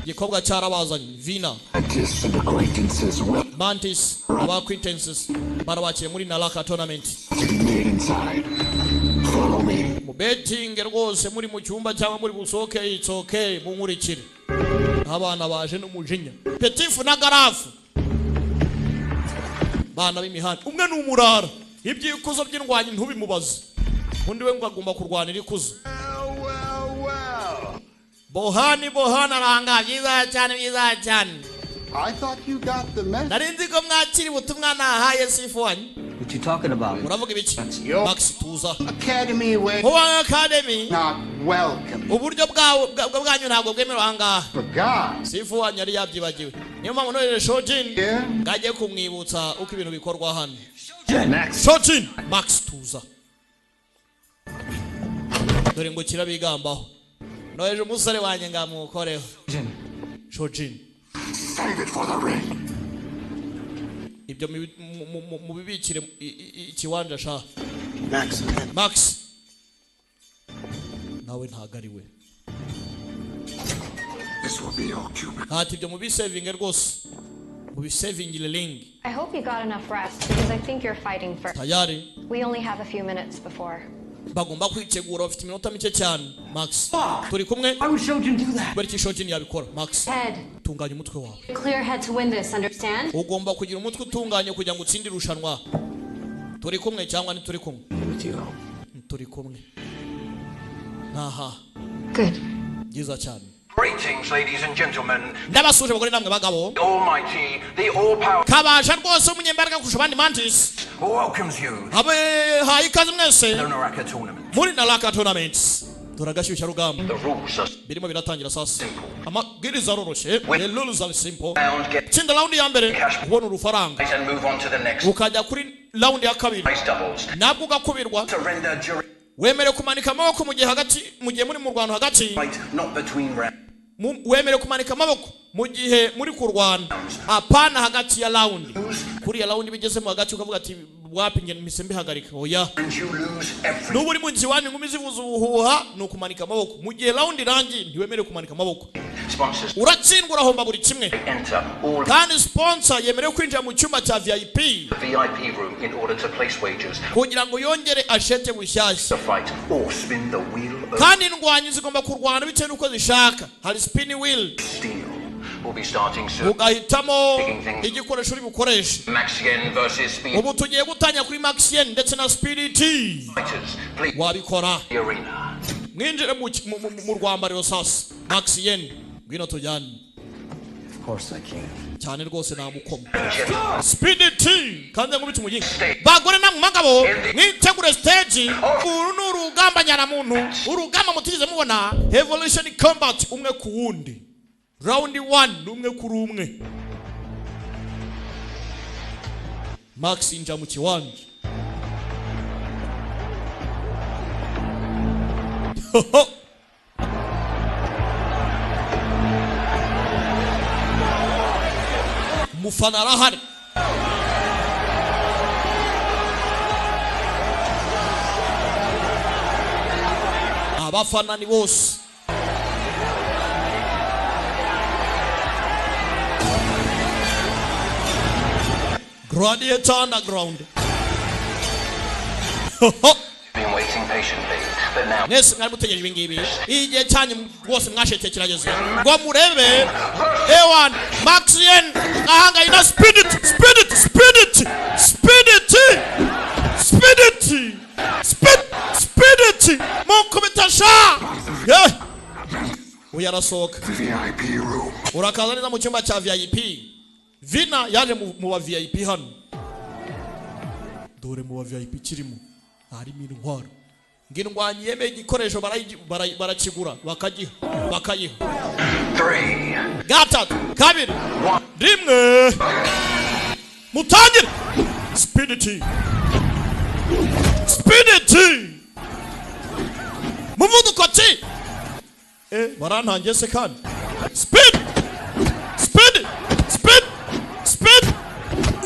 A: igikobwa cyarabazanye, Vina.
K: Distant acquaintances will
A: Mantis, aba acquaintances barabakiriye muri Naraka tournament.
K: to be made inside. Follow me.
A: Mu betting rwose, muri mu cyumba cyangwa muri busohoke, it's okay, munkurikire. Abana baje n'umujinya, petifu na garafu, bana b'imihanda. Umwe ni umurara, iby'ikuzo by'indwanyi ntubimubaze. Undi we ngo agomba kurwanira ikuzo. Bohani, Bohani aranga, byiza cyane, byiza cyane.
K: I thought you got the message.
A: Nari nzi ko mwakira ubutumwa nahaye sifu wanyu.
J: What you talking about?
A: Uravuga ibiki, Max? Tuza.
K: Academy way
A: Huwa Academy
K: not welcome.
A: Uburyo bwawe bwanyu ntabwo bwemewe ahangaha.
K: Forgot.
A: Sifu wanyu yari yabyibagiwe, niyo mpamvu nohereje Shojin
K: Yeah.
A: ngagiye kumwibutsa uko ibintu bikorwa hano.
K: Max.
A: Shojin, Max, tuza. Dore ngo kirabigambaho, nohereje umusore wanjye ngamukoreho. Shojin.
D: Save it for the ring.
A: Ibyo mubibikire ikiwanja sha.
G: Max.
A: Max nawe ntago ari we.
D: This will be your cubicle.
A: Ati ibyo mubisevinge rwose, mubisevingire ring.
H: I hope you got enough rest because I think you're fighting first.
A: Tayari.
H: We only have a few minutes before.
A: Bagomba kwitegura, bafite iminota mike cyane. Max, turi kumwe.
J: Why would Shojin do that?
A: Kubera iki Shojin yabikora, Max?
H: Head.
A: Tunganya umutwe wawe.
H: Clear head to win this, understand?
A: Ugomba kugira umutwe utunganye kugira ngo utsinde irushanwa. Turi kumwe cyangwa ntituri kumwe? Turi kumwe ntaha.
H: Good.
A: Byiza cyane.
G: Greetings, ladies and gentlemen.
A: Ndabasuje abagore namwe bagabo.
G: The Almighty, the all-powerful
A: Kabasha rwose, umunyembaraga kurusha abandi, Mantis
G: welcomes you
A: abe haye ikaze mwese
G: to the Naraka tournament.
A: muri Naraka tournament. Turagashyushya rugamba.
G: The rules are
A: Birimo biratangira sasa. Amabwiriza aroroshye, the rules are simple.
G: round, get
A: Tsinda round ya mbere, ubona urufaranga
G: and move on to the next.
A: ukajya kuri round ya kabiri nabwo ugakubirwa. Wemerewe kumanika amaboko mu gihe hagati, mu gihe muri mu rwano hagati. Wemerewe kumanika amaboko mu gihe muri kurwana, apana hagati ya round. Kuri ya round bigezemo hagati ukavuga ati wapi nge mpise mbihagarika, oya. Nubu uri mu nzu iwanyu inkumi zivuza ubuhuha, ni ukumanika amaboko mu gihe round irangiye. Ntiwemerewe kumanika amaboko, uratsindwa, urahomba buri kimwe. Kandi sponsor yemerewe kwinjira mu cyumba cya VIP kugira ngo yongere ashete bushyashya. Kandi indwanyi zigomba kurwana bitewe n'uko zishaka. Hari spin wheel, ugahitamo igikoresho uri bukoreshe. Ubu tugiye gutangira kuri Maxien ndetse na Spirit. Wabikora, mwinjire mu rwambariro sasa. Maxien, ngwino tujyane.
J: Of course I can.
A: Cyane rwose namukoma Speed kandi nkubita umuginga. Bagore namwe magabo, mwitegure stage. Uru ni urugamba nyaramuntu, urugamba mutigeze mubona, Evolution Combat, umwe ku wundi. Round 1 ni umwe kuri umwe. Max inja mu kiwanja. Umufana arahari. Abafana ni bose. Gladiator Underground. Mwese mwari mutegereje ibi ngibi, igihe cyanyu rwose mwashete kirageze ngo murebe ewan Maxien ahangaye na Spirit Spirit Spirit Spirit Spirit Speed Spirit mukubita sha. Uyu arasohoka. Urakaza neza mu cyumba cya VIP. Vina yaje mu ba VIP hano. Dore mu ba VIP kirimo harimo intwaro. Ngindwanyi yemeye igikoresho barakigura bakagiha bakayiha.
G: 3
A: 3 2 1 mutangire. Speedity Speedity muvuduko ki barantangiye se kandi. Speed Speed Speed Speed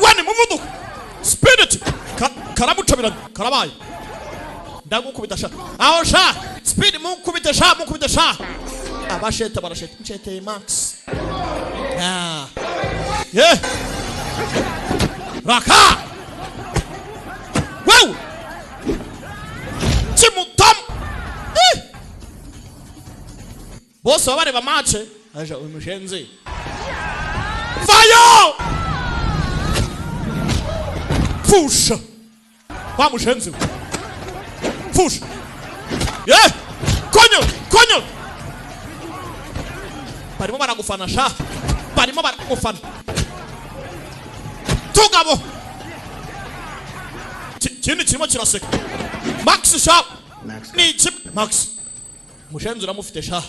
A: wani muvuduko Speedity karamucabirana karabaye. Ndagukubita sha aho sha Speed mukubita sha mukubita sha. Abasheta barasheta ncheteye Max. Yeah raka wewe chimutam. Bose bareba match aje umushenzi fayo pfusha wa mushenzi pfusha. Yeah konyo konyo barimo baragufana sha, barimo baragufana tugabo. Kindi kirimo kiraseka Max sha ni iki Max mushenzi uramufite sha,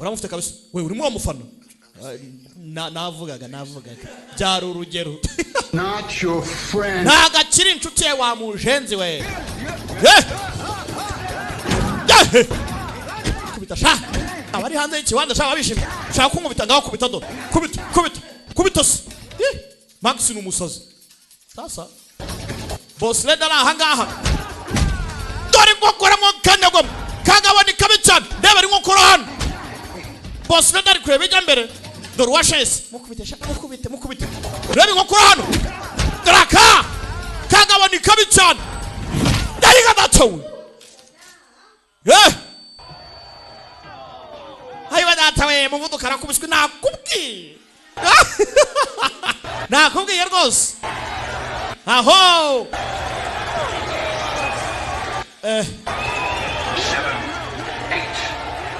A: uramufite kabisa. We urimo uramufana. Navugaga byari urugero.
K: Not your friend.
A: Ntago akiri inshuti ye wa mushenzi we. Kubita sha abari hanze y'ikibanza sha babishimye. Shaka kunkubita ngaho kubita do kubita kubita kubita se. Max ni umusazi sasa. Boss leda aha ngaha dore inkokora mwo kanyagwa kagabo ni kabi cyane. Ndeba ari inkokora hano. Boss leda ari kureba ijya mbere. Dore uwashese mukubite sha mukubite mukubite. Reba inkokora hano. Draka kagabo ni kabi cyane. Ndariga datawe. Ayiwa datawe muvuduko arakubiswe nakubwiye. Nakubwiye rwose. Aho
G: 7 8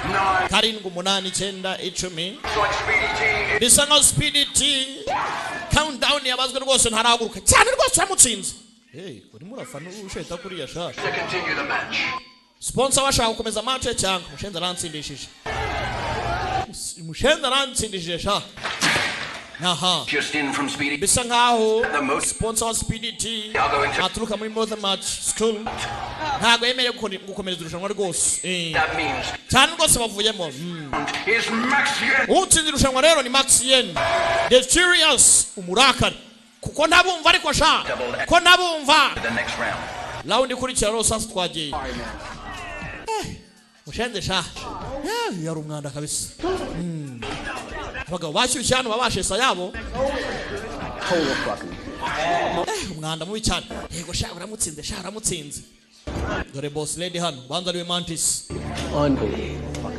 G: 9
A: 7 8 9 10. Bisa nkaho Speed T countdown yabazwe rwose ntarahaguruka cyane rwose uramutsinze. Urimo urafana usheta kuriya sha. Sponsor washaka gukomeza match cyangwa mushenzi arantsindishije. Mushenzi arantsindishije sha. Aha.
G: Just in from Speedy.
A: Bisa nkaho sponsor wa Speedy T aturuka muri Mother Match School ntabwo yemerewe gukomereza irushanwa rwose.
G: That means
A: Cyane rwose bavuyemo.
G: Is Max Yen.
A: Utsinze irushanwa rero ni Max Yen The Furious, umurakari kuko ntabumva, ariko sha ko ntabumva.
G: The next round.
A: Round ikurikira rero sasa twagiye. Mushenze sha. Yari umwanda kabisa. Abagabo bashyushye hano babashesa yabo. Umwanda mubi cyane. Yego sha, uramutsinze sha, uramutsinze. Dore boss lady hano, banza ariwe Mantis.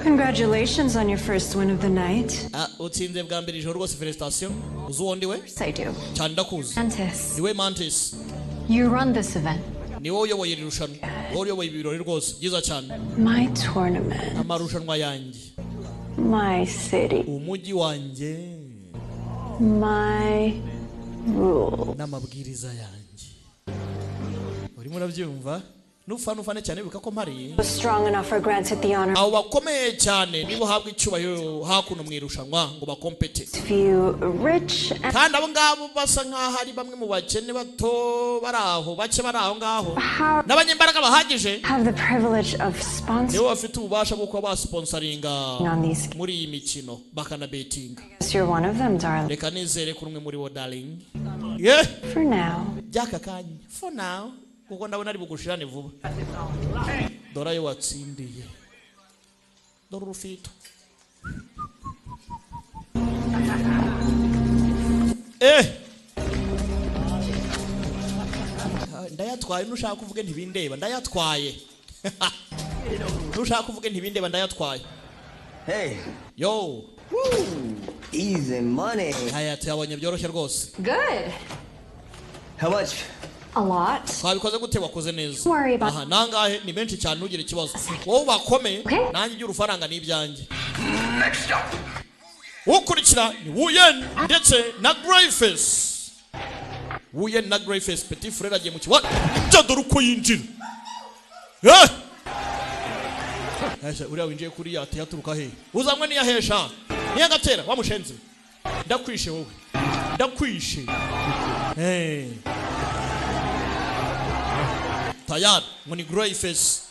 H: Congratulations on your first win of the night.
A: Ah, utsinze bwa mbere ijoro rwose, felicitation. Uzi uwo ndi we?
H: I do.
A: Cyane, ndakuzi.
H: Mantis,
A: Niwe Mantis.
H: you run this event.
A: Ni wowe uyoboye iri rushanwa, wowe uyoboye ibi birori rwose, byiza cyane.
H: My tournament.
A: Amarushanwa yanjye.
H: My city.
A: Umujyi wanjye.
H: My rule.
A: N'amabwiriza yanjye. Urimo urabyumva? Nufana ufane cyane, wibuka ko mpari.
H: Was strong enough or granted the honor.
A: Abo bakomeye cyane nibo uhabwa icyubahiro hakuno mu irushanwa ngo bakompete.
H: Few rich and
A: Kandi abo ngabo basa nk'aho ari bamwe mu bakene bato bari aho, bake bari aho ngaho n'abanyembaraga bahagije,
H: have the privilege of sponsoring
A: nibo bafite ububasha bwo kuba basponsoringa
H: on these.
A: muri iyi mikino, bakanabetinga.
H: Guess you're one of them, darling.
A: Reka nizere ko umwe muri bo, darling, yeah.
H: For now.
A: By'aka kanya, for now, kuko ndabona ari bugushirane vuba. Dore ayo watsindiye, dore urufito. Ah, ndayatwaye. Nushaka kuvuge ntibindeba, ndayatwaye. Nushaka kuvuge ntibindeba, ndayatwaye.
J: Hey.
A: Yo.
J: Easy money.
A: Aya tuyabonye byoroshye rwose.
H: Good.
J: How much?
H: A lot.
A: Twabikoze gute? Wakoze neza.
H: Don't worry about-
A: Aha nangahe? Ni menshi cyane, ntugire ikibazo. Wowe bakomeye, nanjye iby'urufaranga ni ibyanjye.
G: Next up.
A: Ukurikira ni Wuyen ndetse na Greyface. Wuyen na Greyface. Petit Frere agiye mu kiwanja, dore uko yinjira. Eh! Ese uriya winjiye kuri ya yaturuka he? Uzamwe niyahesha niyagatera wamushenze. Ndakwishe wowe, ndakwishe. Hey. Tayari ngo ni Greyface.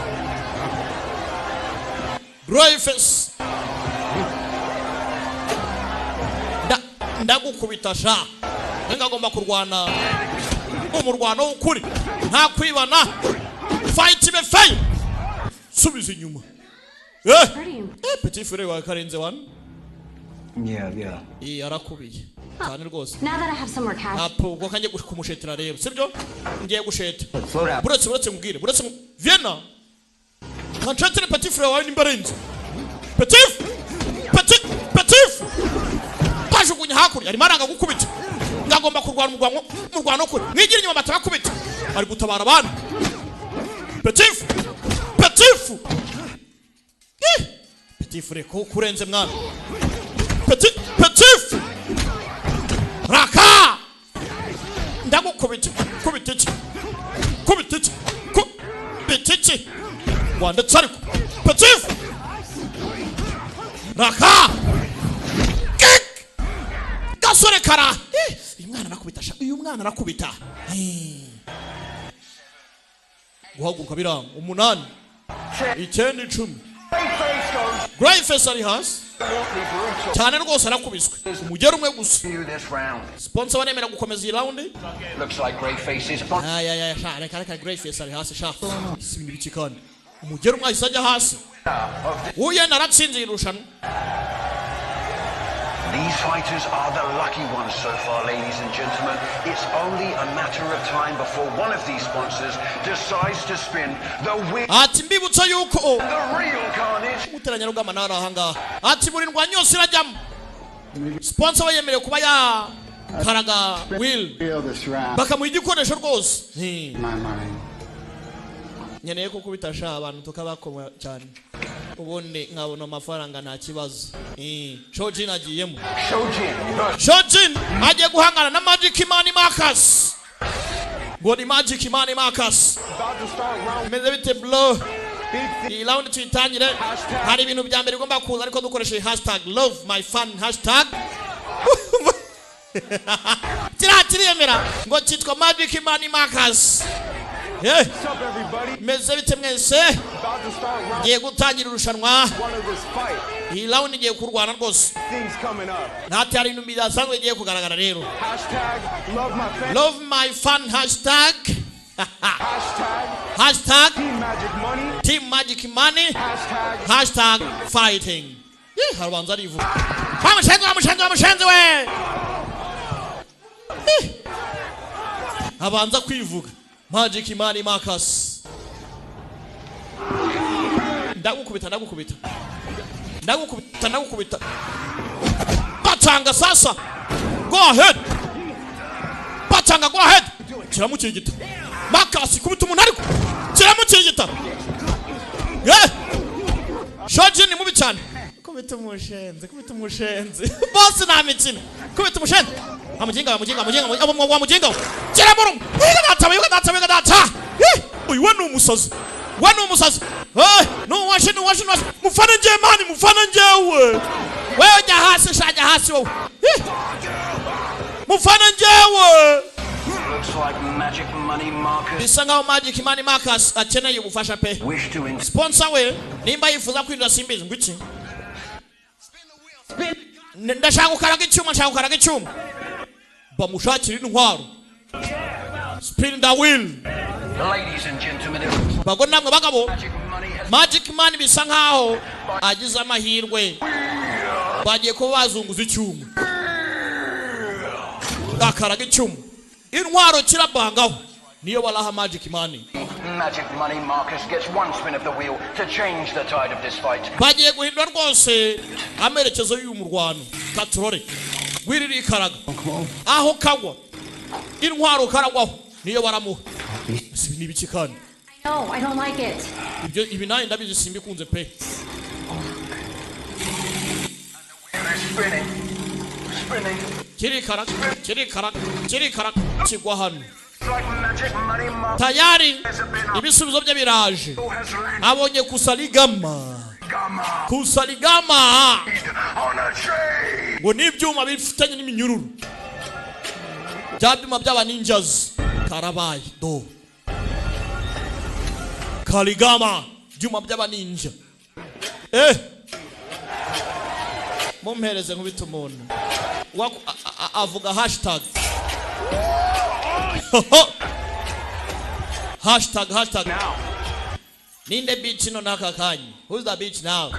A: Greyface, ndagukubita sha. Nenga agomba kurwana umurwano w'ukuri, nta kwibana, fight be fight. Subiza inyuma. Petit frere wa karenze one.
J: Yeah.
A: Iyi arakubiye cyane rwose.
H: Now that I have some more cash,
A: Ntabwo ubwo kanjye kumushetera rero, sibyo? Ngiye gusheta.
J: Slow down.
A: Buretse nkubwire, buretse Vienna kanshetire petit frere wawe nimba arenze. Petit petit petit bajugunya hakurya, arimo aranga gukubita. Ngagomba kurwana umurwano kure, mwigira inyuma batabakubita. Ari gutabara abandi. Petit petit. Petit frere ko kurenze mwana. Petit petit raka, ndagukubita. Kubita iki? Kubita iki? Kubita iki? Wanditse ariko petit raka Kik! Gasore kara. Uyu mwana arakubita sha, uyu mwana arakubita. Guhaguruka biranga. 8, 9, 10. Greyface ari hasi cyane rwose, arakubiswe umugeri umwe gusa.
G: You this round.
A: Sponsor baremera gukomeza iyi round.
G: Looks like Greyface is
A: Ay ay ay sha, reka reka, Greyface ari hasi sha. Si ibintu biki kandi? Umugeri umwe ahise ajya hasi. Uye naratsinze iri rushanwa.
G: These fighters are the lucky ones so far, ladies and gentlemen. It's only a matter of time before one of these sponsors decides to spin the wheel.
A: Ati mbibutsa yuko
G: The real carnage.
A: umuteranyarugamba nawe ari ahangaha. Ati buri ndwanyi yose irajyamo, sponsor we yemerewe kuba yakaraga wheel
K: Feel this round.
A: bakamuha igikoresho rwose.
K: My money.
A: Nkeneye ko kubita sha abantu tukabakoma cyane, ubundi nkabona amafaranga, nta kibazo. Shojin agiyemo.
G: Shojin versus
A: Shojin agiye guhangana na Magic Man Marcus. Ngo ni Magic Man Marcus. Bimeze bite bro? Iyi round tuyitangire, hari ibintu bya mbere bigomba kuza ariko dukoresheje hashtag love my fan hashtag. Kiriya kiriyemera ngo cyitwa Magic Money Marcus. Eh, meze bite mwese? Ngiye gutangira irushanwa. Iyi round igiye kurwana rwose, ntati hari ibintu bidasanzwe bigiye kugaragara rero. Love my fan, hashtag, hashtag Team Magic Money, hashtag fighting. Ye, harabanza arivuga wa mushenzi, wa mushenzi, wa mushenzi we. Eh, abanza kwivuga Magic Money Marcus. Ndagukubita, ndagukubita, ndagukubita, ndagukubita. Batanga sasa, go ahead. Batanga, go ahead. Kiramukirigita Marcus, kubita umuntu ariko kiramukirigita. Eh, Shoji ni mubi cyane. Kubita umushenzi, kubita umushenzi bose, nta mikino. Kubita umushenzi, amuginga, amuginga, amuginga, wa muginga, kiramuruma. Wiga data, wiga data, wiga data. Eh, uyu we ni umusazi, we ni umusazi. Eh, nuwashe, nuwashe, nuwashe. Mufane njyewe man, mufane njyewe. Wewe jya hasi sha, jya hasi wowe. Eh, mufane njyewe.
G: Looks like Magic Money Marcus
A: Bisa nkaho Magic Money Marcus akeneye ubufasha pe.
G: wish to
A: Sponsor we nimba yifuza kwinjira simbizi. Ngo iki? Ndashaka gukaraga icyuma, ndashaka gukaraga icyuma. Bamushakira intwaro. Spin the wheel.
G: Ladies and gentlemen, it looks
A: Bagore namwe bagabo,
G: Magic Money has
A: Magic Man bisa nkaho agize amahirwe, bagiye kuba bazunguza icyuma, akaraga icyuma. Intwaro kirabangaho niyo baraha Magic Man.
G: Magic Money Marcus gets one spin of the wheel to change the tide of this fight.
A: Bagiye guhindura rwose amerekezo y'uyu murwano. Katurore wiririkaraga aho kagwa, intwaro karagwaho niyo baramuha. Si ibi ni ibiki kandi?
H: No, I don't like it.
A: Ibyo ibi nanjye ndabizi, simbikunze pe.
G: Spinning, spinning.
A: Kirikaraga, kirikaraga, kirikaraga, kigwa hano.
G: Like Magic Money Marcus
A: Tayari ibisubizo bye biraje.
G: has landed
A: Abonye kusarigama, kusarigama
G: on a tree.
A: Ngo n'ibyuma bifitanye n'iminyururu, bya byuma by'aba ninjas. Karabaye do karigama, byuma by'aba ninja. Eh, mumpereze nkubita umuntu. Avuga hashtag, hashtag, hashtag. Ninde bitch no naka kanya? Who's the bitch now?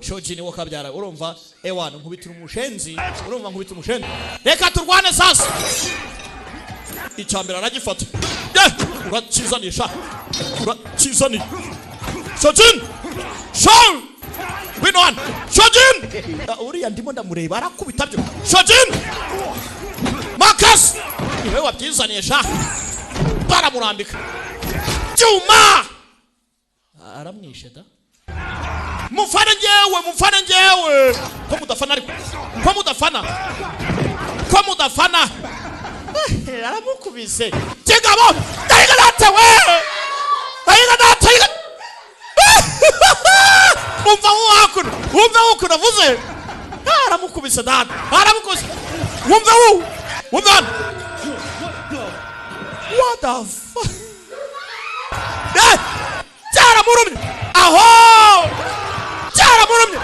A: Shoji niwo kabyara. Urumva ewana, nkubitira umushenzi, urumva, nkubita umushenzi. Reka turwane sasa. Icyambere aragifata. Ye, urakizaniye sha, urakizaniye. Shojin, Shol, win one. Shojin. Ah, uriya ndimo ndamureba arakubita byo. Shojin Marcus, niwe wabyizaniye sha. Baramurambika cyuma, aramwishe da. Mufane njyewe, mufane njyewe. Ko mudafana ariko? Ko mudafana? Ko mudafana? Eh, aramukubise kigabo. Ndayiga data we, ndayiga data, yiga. Umva hakuno, wumve hakuno avuze. Ah, aramukubise data, aramukubise. Wumve wu, wumve hano. What the fuck? Eh, cyaramurumye aho, cyaramurumye.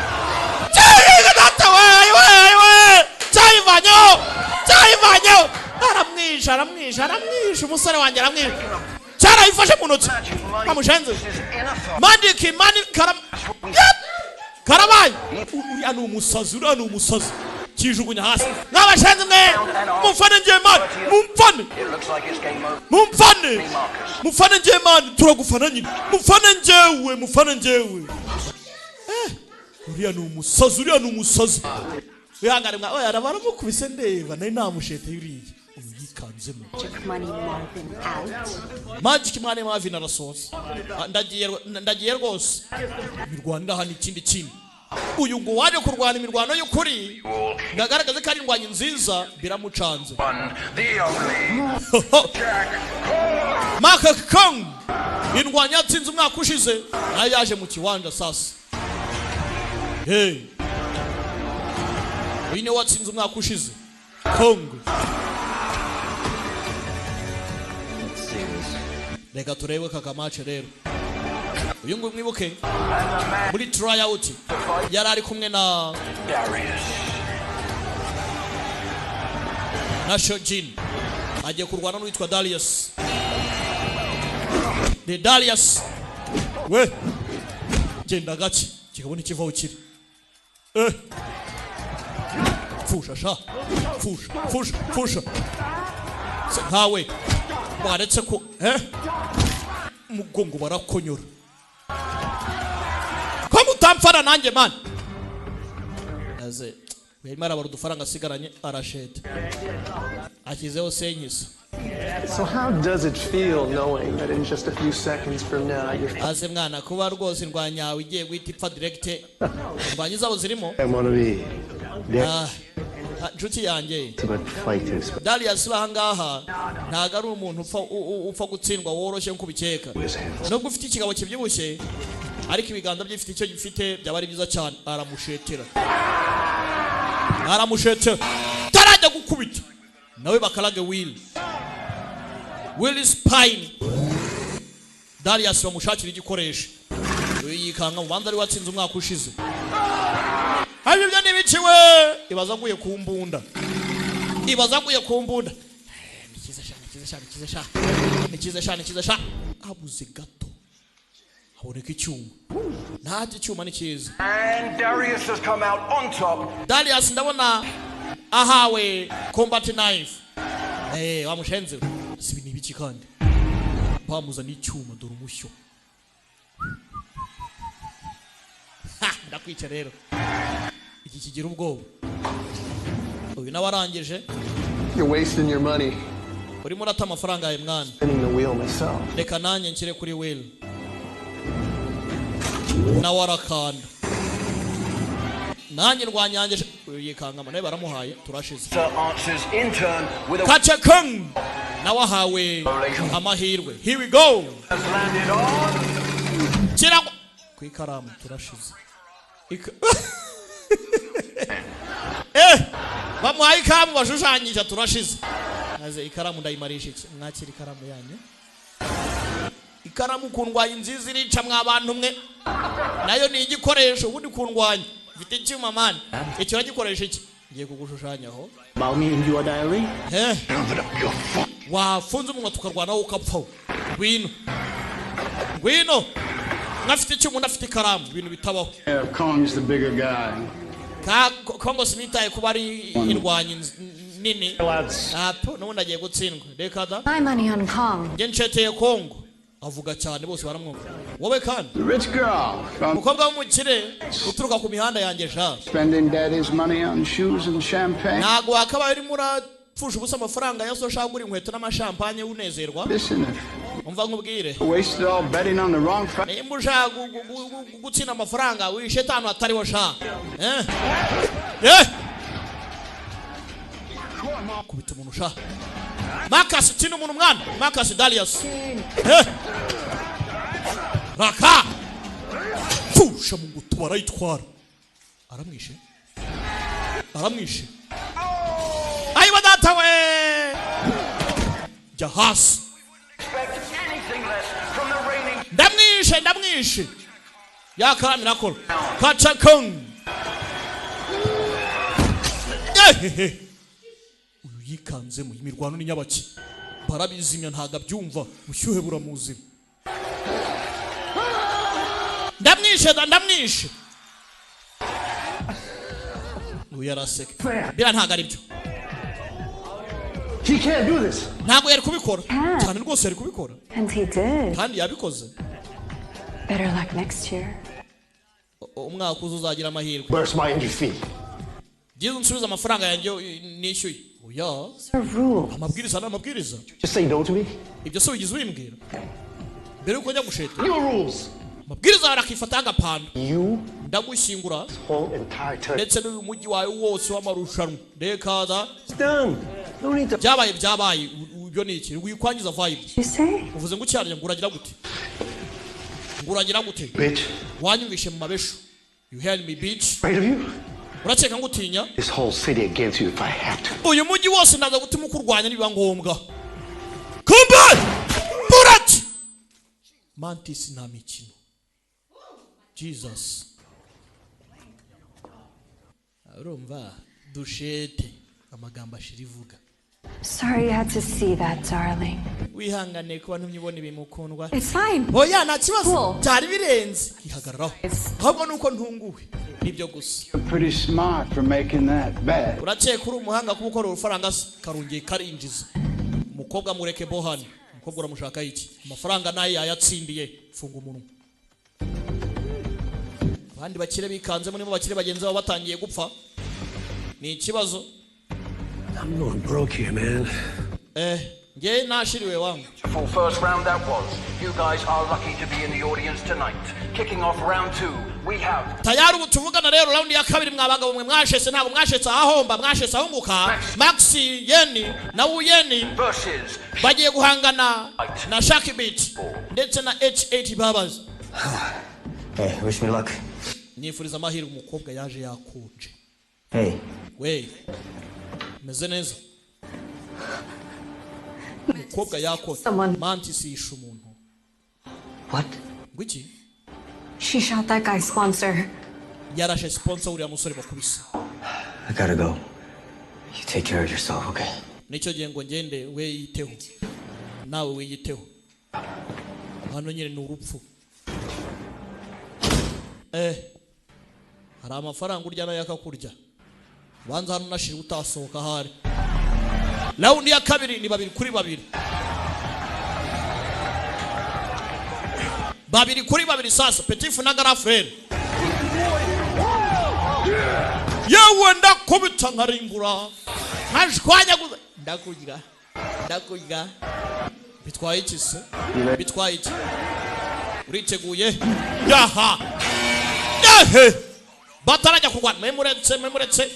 A: Cyayiga data we, we we, cyayivanyeho, cyayivanyeho. Aramwishe, aramwishe, aramwishe umusore wanjye, aramwishe. Cyarayifashe mu ntoki amushenze. Magic Money karam. Yep! Karabaye. Uriya ni umusazi, uriya ni umusazi. Kijugunya hasi. Mwabashenze mwe, mumfane ngiye man, mumfane.
G: It looks like it's game over.
A: Mumfane, mufane ngiye man, turagufana nyine. Mufane njyewe, mufane njyewe. Eh, uriya ni umusazi, uriya ni umusazi. Wihangane mwa. Oya, baramukubise ndeba, nari namushete uriya. Uyu yikanzemo.
H: Magic Money Marvin out.
A: Magic Money Marvin arasohotse. Ah, ndagiye, ndagiye rwose. Imirwano iraha ni ikindi kintu. Uyu ngo waje kurwana imirwano y'ukuri, ngagaragaze ko ari indwanyi nziza, biramucanze.
G: One, the only
A: Mark Kong, indwanyi yatsinze umwaka ushize, nayo yaje mu kiwanja sasa. Hey, uyu niwe watsinze umwaka ushize. Kongo.
J: Let's see this.
A: Reka turebe aka match rero. Uyu nguyu mwibuke muri tryout yari ari kumwe na Shojin, agiye kurwana n'uwitwa Darius, the Darius we. Genda gake, kikabona ikivaho kiri. Pfusha sha, pfusha, pfusha, pfusha. Se nkawe waretse ko umugongo barakonyora ko mutamfana nanjye man. Aze yarimo arabara udufaranga asigaranye, arasheta, ashyizeho senkisa.
L: So how does it feel knowing that in just a few seconds from now you're
A: Aze mwana, kuba rwose indwanyi yawe igiye guhita ipfa direct, indwanyi zabo zirimo.
M: I want to be
A: Ah, ah, inshuti yanjye
M: about fighters.
A: Darius ahangaha ntabwo ari umuntu upfa gutsindwa woroshye nk'uko ubikeka. Nubwo ufite ikigabo kibyibushye, ariko ibiganza bye bifite icyo gifite, byaba ari byiza cyane. Aramushetera, aramushetera, tarajya gukubita nawe bakarage. Will Spine Darius bamushakira igikoresho. Uyu yikanga mu banza ari watsinze umwaka ushize. Ariko ibyo ntibiciwe, ibaza aguye ku mbunda, ibaza aguye ku mbunda. Ni cyiza sha, ni cyiza sha, ni cyiza sha, ni cyiza sha, ni cyiza sha. Abuze gato haboneka icyuma. Ntacyo, icyuma ni cyiza.
G: And Darius has come out on top.
A: Darius ndabona ahawe combat knife. Wamushenze we. Si ibi ni ibiki kandi? Bamuzana icyuma, dore umushyo. Ha, ndakwica rero. Iki kigira ubwoba. Uyu nawe arangije.
L: You're wasting your money.
A: Urimo urata amafaranga yawe mwana.
L: Spinning the wheel myself.
A: Reka nanjye nshyire kuri wheel. Nawe arakanda. Nanjye rwanyangeje. Uyu yikangama nawe baramuhaye, turashize.
G: Sir answers in turn with a
A: Kacha Kung nawe ahawe amahirwe. Here we go.
G: has landed on.
A: Kirangwa ku ikaramu, turashize. Bamuhaye ikaramu bashushanyije, turashize. Maze ikaramu ndayimarisha iki? Mwakira ikaramu yanyu. Ikaramu kundwanya nziza irica mwa bantu mwe. Nayo ni igikoresho ubundi kundwanya. Mfite icyuma man. Icyo uragikoresha iki? Ngiye kugushushanyaho.
J: About me in your diary?
A: Wafunze umunwa tukarwana wowe ukapfa. Ngwino. Ngwino. Mwafite icyuma, undi afite ikaramu, ibintu bitabaho.
K: Yeah, Kong's the bigger guy.
A: Ka Kongo sinitaye kuba ari indwanyi nini. Apo n'ubundi agiye gutsindwa. Reka da.
H: My money on Kong.
A: Njye nceteye Kongo. Avuga cyane bose baramwumva. Wowe kandi.
K: The rich girl from
A: Umukobwa w'umukire uturuka ku mihanda yanjye sha.
K: spending daddy's money on shoes and champagne.
A: Ntabwo wakabaye urimo urapfusha ubusa amafaranga ya so ushaka kugura inkweto n'amashampanye unezerwa.
K: Listen, if
A: Umva nkubwire.
K: you wasted all betting on the wrong fight.
A: Nimba ushaka gutsinda amafaranga wishe ahantu hatariho sha. Eh? Eh! Kubita umuntu sha. Marcus tsinda umuntu mwana. Marcus Darius. Eh! Raka! Pfusha mu ngutu barayitwara. Aramwishe. Aramwishe. Ayiwa data we! Jya hasi.
G: Expect anything less from the reigning
A: Ndamwishe, ndamwishe. Yakaramu irakora. Kacha Kong. Ehehe. Uyu yikanzemo imirwano ni nyabaki. Barabizimya ntago abyumva, ubushyuhe buramuzima. Ndamwishe da, ndamwishe. Uyu yaraseka. Biriya ntago ari byo.
L: He can't do this.
A: Ntago yari kubikora. Cyane rwose yari kubikora.
H: And he did.
A: Kandi yabikoze.
H: Better luck next year.
A: Umwaka uza uzagira amahirwe.
M: Where's my entry fee?
A: Byiza unsubize amafaranga yanjye nishyuye. Oya. Amabwiriza ni amabwiriza.
M: Just say no to me.
A: Ibyo se wigize ubimbwira mbere yuko njya gusheta?
M: Your rules.
A: Amabwiriza arakifata agapanda.
M: You
A: Ndagushyingura
M: whole entire turn.
A: ndetse n'uyu mujyi wawe wose w'amarushanwa. Reka
M: It's done. No need to.
A: Byabaye byabaye. Ibyo ni iki? Wikwangiza vibe.
H: You say?
A: Uvuze ngo ucyarya ngo uragira gute? Ngo uragira gute?
M: Bitch.
A: Wanyumvishe mu mabeshu. You heard me, bitch.
M: Afraid of you?
A: Urakeka ngo utinya?
M: This whole city against you if I have to.
A: Uyu mujyi wose ndaza gutuma ukurwanya nibiba ngombwa. Kumbe bullet Mantis, nta mikino. Jesus, urumva dushete amagambo ashira ivuga.
H: Sorry you had to see that, darling.
A: Wihangane kuba ntumye ibi, mukundwa.
H: It's fine.
A: Oya, nta kibazo, byari birenze ihagararaho, ahubwo nuko ntunguwe nibyo gusa.
K: You're pretty smart for making that bet.
A: Urakeka uri umuhanga kuba ukora urufaranga se? Karongeye karinjiza. Umukobwa mureke bohani. Umukobwa uramushaka iki? Amafaranga nayo yayatsindiye. Funga umunwa. Abandi bakire bikanzemo, nibo bakire bagenzi babo batangiye gupfa, ni ikibazo.
M: I'm going broke here, man.
A: Nge nashiriwe wangu.
G: Full first round that was. You guys are lucky to be in the audience tonight. Kicking off round two, we have
A: Tayari ubu tuvugana rero, round ya kabiri. Mwa bagabo mwe mwashese, ntabwo mwashetse ahahomba, mwashetse ahunguka. Max Yeni na Wuyeni
G: versus
A: bagiye guhangana na Shakibit ndetse na H8 Babas.
J: Hey, wish me luck.
A: Nifuriza amahirwe. Umukobwa yaje yakonje.
J: Hey,
A: We, meze neza. Umukobwa yakonje. Mantis yishe umuntu.
J: What?
A: Ngwiki?
H: She shot that guy's sponsor.
A: Yarashe sponsor uriya musore bakubise.
J: I gotta go. You take care of yourself, okay?
A: Nicyo gihe ngo ngende, we yiteho, nawe wiyiteho. Hano nyine ni urupfu. Hari amafaranga urya nayo akakurya. Banza hano unashira utasohoka. Ahari round ya kabiri ni 2 kuri 2, 2 kuri 2. Sasa Petifu na grand frère yewe, ndakubita nkarimbura nkashwanyaguza, ndakurya, ndakurya. Bitwaye iki se? Bitwaye iki? Uriteguye? Yaha, yahe, batarajya kurwana, mwe muretse, mwe muretse.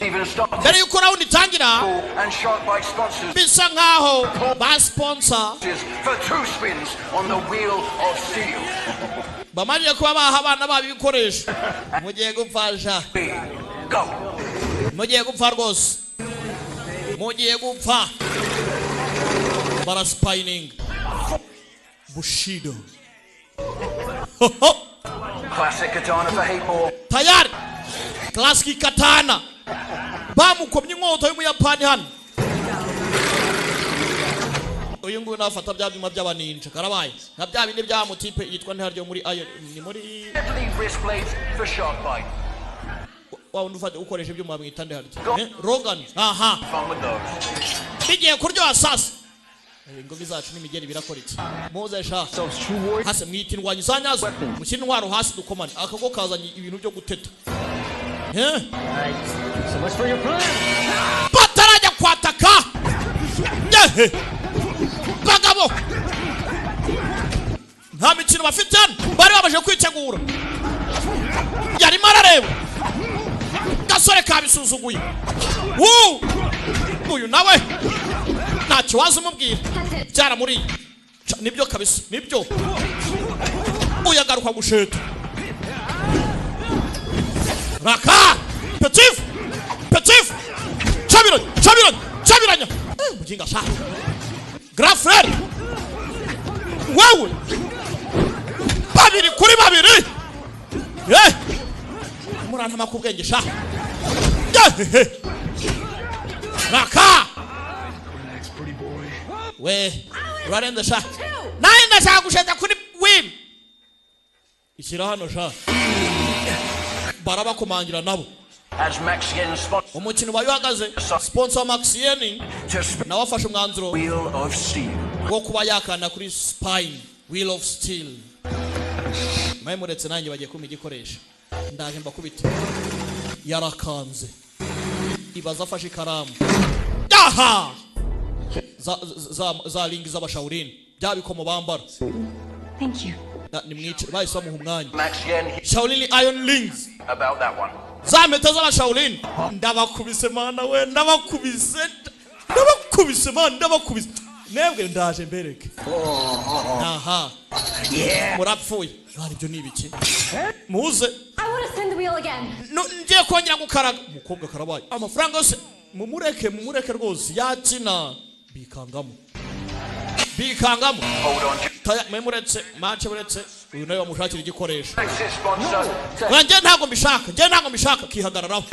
A: Mbere yuko round itangira,
G: and Sharkbite sponsors
A: bisa nkaho ba sponsor
G: for two spins on the wheel of steel.
A: Bamajije kuba baha abana babo ibikoresho. Mugiye gupfa sha.
G: Go.
A: Mugiye gupfa rwose, mugiye gupfa. Barasipayininga bushido.
G: Classic katana for Hateball.
A: Tayari classic katana, bamukomye inkota y'umuyapani hano. Uyu nguyu nafata bya byuma by'abaninja, karabaye nka bya bindi bya mutipe yitwa ntiharyo muri ayo ni muri
G: Deadly wrist blades for Sharkbite.
A: Wa wundi ufata ukoresha ibyuma bamwita ntiharyo. Rogan aha.
G: Fun with those.
A: Bigiye kuryoha sasa. Ingomi zacu n'imigeri birakora iki? Muze sha hasi, mwita indwanyi za nyazo, mushyire intwaro hasi dukomane. Akago kazanye ibintu byo guteta.
J: So much for your plan.
A: Batarajya kwataka, yehe bagabo, nta mikino bafite hano, bari babanje kwitegura. Yarimo arareba gasore kabisuzuguye. Wuu! Uyu nawe ntacyo waza umubwira, byaramuriye. Nibyo kabisa, nibyo. Uyagaruka gusheta raka Petifu, Petifu, cabiranya, cabiranya, cabiranya. Muginga sha, grand frère wewe, 2 kuri 2. Murantama ku bwenge sha. Yehehe. Raka we, urarenze sha. Nawe ndashaka gusheta kuri win. Ishyira hano sha, barabakomangira nabo.
G: As Max Yen spots
A: Umukino ubaye uhagaze. Sponsor Max Yen nawe afashe umwanzuro
G: wheel of steel.
A: Wo kuba yakanda kuri spine wheel of steel. Mwe muretse, nanjye bagiye kumpa igikoresho, ndaje mbakubite. Yarakanze, ibaza afashe ikaramu aha, za ring z'abashawurini, bya bikomo bambara.
H: Thank you.
A: Nimwice, bahise bamuha umwanya.
G: Max Yen
A: Shaolin Iron Rings.
G: about that one.
A: Za mpeta z'abashawurini. Ndabakubise mana we, ndabakubise, ndabakubise mana, ndabakubise mwebwe, ndaje mbereke aha. Murapfuye mwana, ibyo ni ibiki? Muze.
H: I I want to spin the wheel again.
A: No, ngiye kongera gukaraga. Umukobwa karabaye, amafaranga yose mumureke, mumureke rwose yakina. Bikangamo, bikangamo. Taya, mwe muretse mace, muretse uyu nawe bamushakira igikoresho.
G: Exit sponsor.
A: Oya, njye ntabwo mbishaka, njye ntabwo mbishaka. Kihagararaho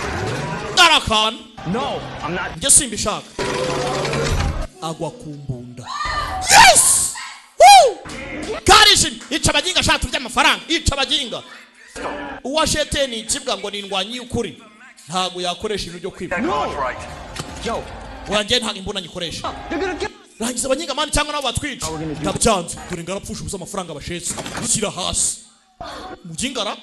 A: arakana.
E: No, I'm not.
A: Njye simbishaka. Agwa ku mbunda. Yes! Woo! Karishimye. Ica abaginga, ashaka turya amafaranga. Ica abaginga. Uwa sheteni ikibwa ngo ni indwanyi y'ukuri, ntabwo yakoresha ibintu byo kwiba.
G: Right.
E: Yo,
A: wanjye ntabwo imbunda nyikoresha. Rangiza abanyiga man, cyangwa nabo batwica. Ndabyanze. Dore ngarapfusha ubusa amafaranga bashetse. Shyira hasi mugingara.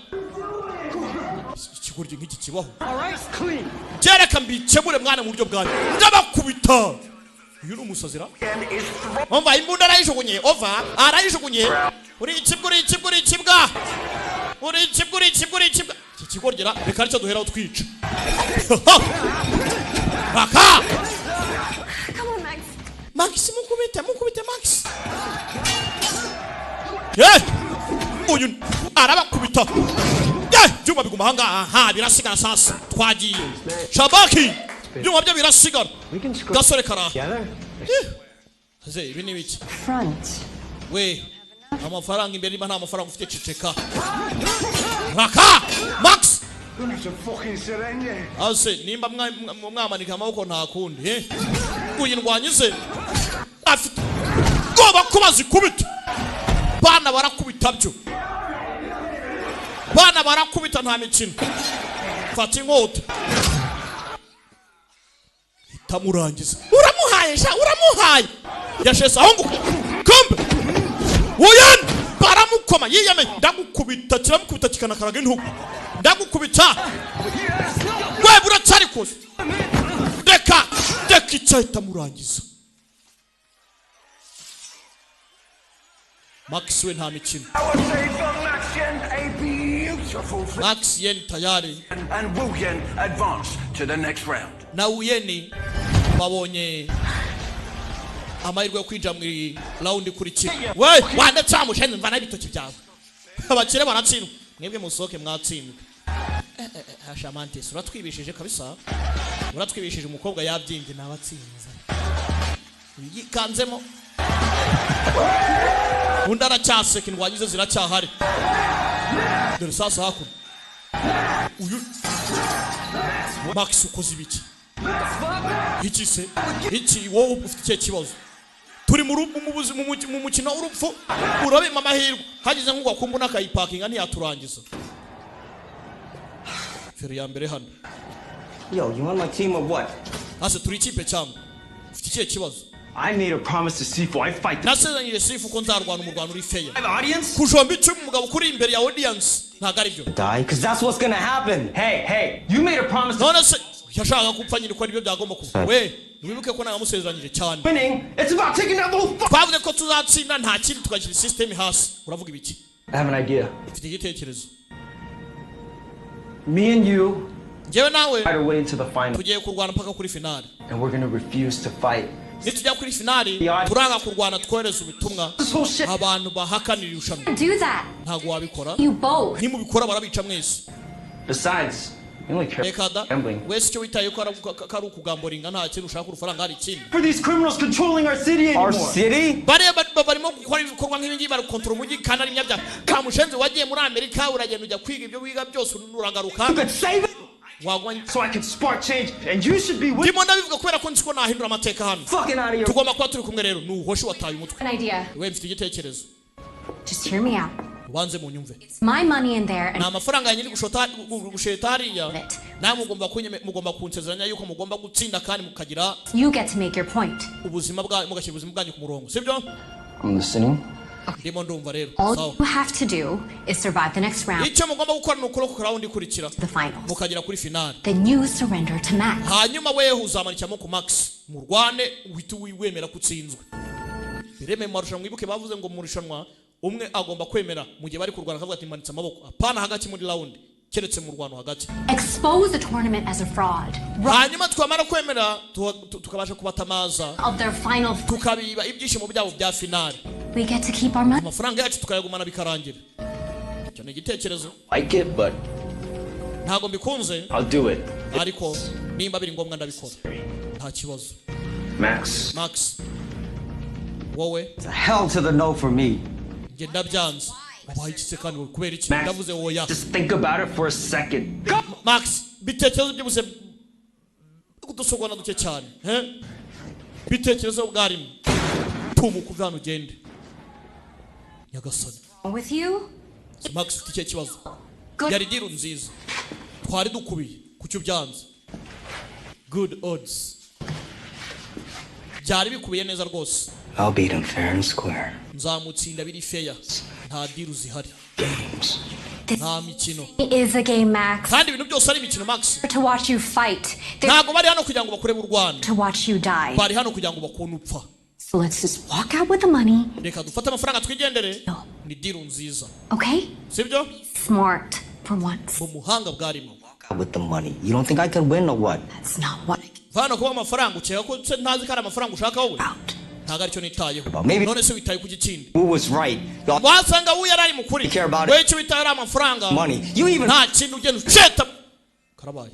A: Ikigoryi nk'iki kibaho?
E: All right, clean.
A: Byereka mbikemure mwana mu buryo bwanjye. Ndabakubita. Uyu ni umusazira. Umva, imbunda arayijugunye. Ova arayijugunye. Uri ikibwa, uri ikibwa, uri ikibwa, uri ikibwa, uri ikibwa, uri ikibwa. Iki kigoryi reka aricyo duheraho twica raka.
H: Come on, Max.
A: Max, mukubite, mukubite Max. Ye, uyu arabakubita. Ye, byuma biguma ahangaha. Aha birasigara. Sasa twagiye shabaki, byuma byo birasigara. Gasore karaha. Ze, ibi ni biki?
H: Front.
A: We, amafaranga imbere. Niba nta mafaranga ufite, ceceka. Raka Max. Ase nimba mwamanika amaboko, nta kundi. Eh, uyu ndwanyize afite ubwoba ko bazikubita. Bana barakubita byo, bana barakubita, nta mikino. Fata inkota, itamurangiza. Uramuhaye sha, uramuhaye. Yashese aho ngo kumbe uyan baramukoma. Yiyame, ndagukubita. Kiramukubita, kikanakaraga intugu. Ndagukubita we, buracyari kose. Reka, reka, icyahita murangiza. Max we nta mikino.
G: Our save for Max Yen, a beautiful flip.
A: Max Yen tayari.
G: And Wu Yen advance to the next round.
A: Na Uyeni babonye amahirwe yo kwinjira muri round ikurikira. We wandetse wamushenze, mvana ibitoki byawe. Abakire baratsindwa, mwebwe musohoke, mwatsindwe. Eh, eh, eh, hashamantes uratwibishije kabisa, uratwibishije. Umukobwa yabyimbye, nabatsinze. Yikanzemo undi aracyaseka. Indwanyi ze ziracyahari. Dore sasa hakuno uyu Max ukoze ibiki? Iki se iki? Wowe ufite ikihe kibazo? Turi mu mukino w'urupfu, urabima amahirwe. Hagize nk'ugwa n'akayipakinga, ntiyaturangiza. Feri ya mbere hano.
J: Yo, you on my team or what?
A: Hasi turi ikipe cyangwa ufite ikihe kibazo?
E: I made a promise to Sifu. I fight.
A: Nasezeranyije Sifu ko nzarwana umurwano uri fair.
E: Audience?
A: Kujomba icumu umugabo kuri imbere ya audience ntabwo ari byo.
J: Die? 'Cause that's what's gonna happen.
E: Hey, hey, you made a promise to
A: None se yashakaga gupfa nyine, ko aribyo byagomba kuba. We wibuke ko namusezeranyije cyane.
E: Winning. It's about taking down the whole
A: Twavuze ko tuzatsinda, nta kindi, tugashyira system hasi. Uravuga ibiki?
E: I have an idea.
A: Mfite igitekerezo.
E: Me and you
A: Njyewe nawe
E: fight our way into the final,
A: tugiye kurwana mpaka kuri finale.
E: And we're gonna refuse to fight.
A: Nitujya kuri finale, turanga kurwana, twohereza ubutumwa abantu bahakanira irushanwa.
H: Do that.
A: Ntabwo wabikora.
H: You both.
A: Nimubikora barabica mwese.
E: Besides, you only care
A: Reka da.
E: about gambling.
A: Wese icyo witaye ko ari ukugamboringa, nta kintu ushaka urufaranga, hari ikindi.
E: For these criminals controlling our city anymore.
J: Our city?
A: Bariya barimo gukora ibikorwa nk'ibi ngibi, bari gukontorora umujyi kandi ari imyabyaha. Kamushenzi, wagiye muri Amerika, uragenda ujya kwiga ibyo wiga byose, uragaruka.
E: You could save it
A: wagwa
E: so I can spark change, and you should be with
A: Ndimo ndabivuga kubera ko nzi ko nahindura amateka hano.
J: Fucking out of your
A: Tugomba kuba turi kumwe rero. Ni uhoshi wataye umutwe.
H: An idea.
A: We, mfite igitekerezo.
H: Just hear me out.
A: Ubanze mu nyumve.
H: It's my money in there,
A: Ni
H: and
A: amafaranga yanjye iri gusheta hariya. Namwe mugomba kunsezeranya yuko mugomba gutsinda kandi mukagira
H: you get to make your point.
A: ubuzima bwa mugashyira ubuzima bwanyu ku murongo, sibyo?
E: I'm listening.
A: Ndimo ndumva rero.
H: All
A: Sawa.
H: you have to do is survive the next round,
A: Icyo mugomba gukora ni ukurokoka round ikurikira,
H: the finals.
A: mukagera kuri finale.
H: Then you surrender to Max.
A: Hanyuma weho uzamanikamo ku Max, murwane, uhite wemera ko utsinzwe. Bireme mu marushanwa. Mwibuke bavuze ngo mu rushanwa umwe agomba kwemera mu gihe bari kurwana, akavuga ati manitse amaboko, apana hagati muri round, keretse mu rwano hagati.
H: Expose the tournament as a fraud.
A: Hanyuma twamara kwemera, tukabasha kubatamaza,
H: Of their final,
A: tukabiba ibyishimo byabo bya finale,
H: we get to keep our money.
A: amafaranga yacu tukayagumana, bikarangira. Icyo ni igitekerezo.
E: Like it, but
A: Ntabwo mbikunze.
E: I'll do it.
A: Ariko nimba biri ngombwa ndabikora, nta kibazo.
E: Max.
A: Max, wowe?
J: Hell to the no for me.
A: Njye ndabyanze. Wabaye iki se kandi wowe? Kubera iki?
E: Max,
A: Ndavuze woya.
E: just think about it for a second.
A: Max, bitekerezo byibuse udusogonda duke cyane, he bitekerezo bwarimo tumuka uve hano ugende, nyagasani.
H: With you?
A: Max, ufite ikihe kibazo? Yari deal nziza twari dukubiye, kuki ubyanze? Good odds, byari bikubiye neza rwose.
J: I'll beat him fair and square.
A: Nzamutsinda biri fair, nta deal zihari, nta mikino.
H: It is a game, Max.
A: Kandi ibintu byose ari imikino, Max.
H: To watch you fight. They're
A: Ntabwo bari hano kugira ngo bakurebe urwana.
H: to watch you die.
A: Bari hano kugira ngo bakubone upfa.
H: So let's just walk out with the money,
A: Reka dufate amafaranga twigendere, ni deal nziza.
H: Okay?
A: Sibyo?
H: Smart for once.
A: Mu muhanga bwarimo.
J: With the money. You don't think I could win or what?
H: That's not what I
A: Vana kuba amafaranga, ukeka ko se ntazi ko ari amafaranga ushaka wowe? Ntabwo aricyo nitayeho.
J: Maybe-
A: None se witaye ku gikindi?
J: Who was right? Y'all
A: Wasanga uyu yari ari mukuri.
J: care about
A: Wowe icyo witaye ari amafaranga.
J: money. You even
A: Nta kintu, ugenda uceta karabaye,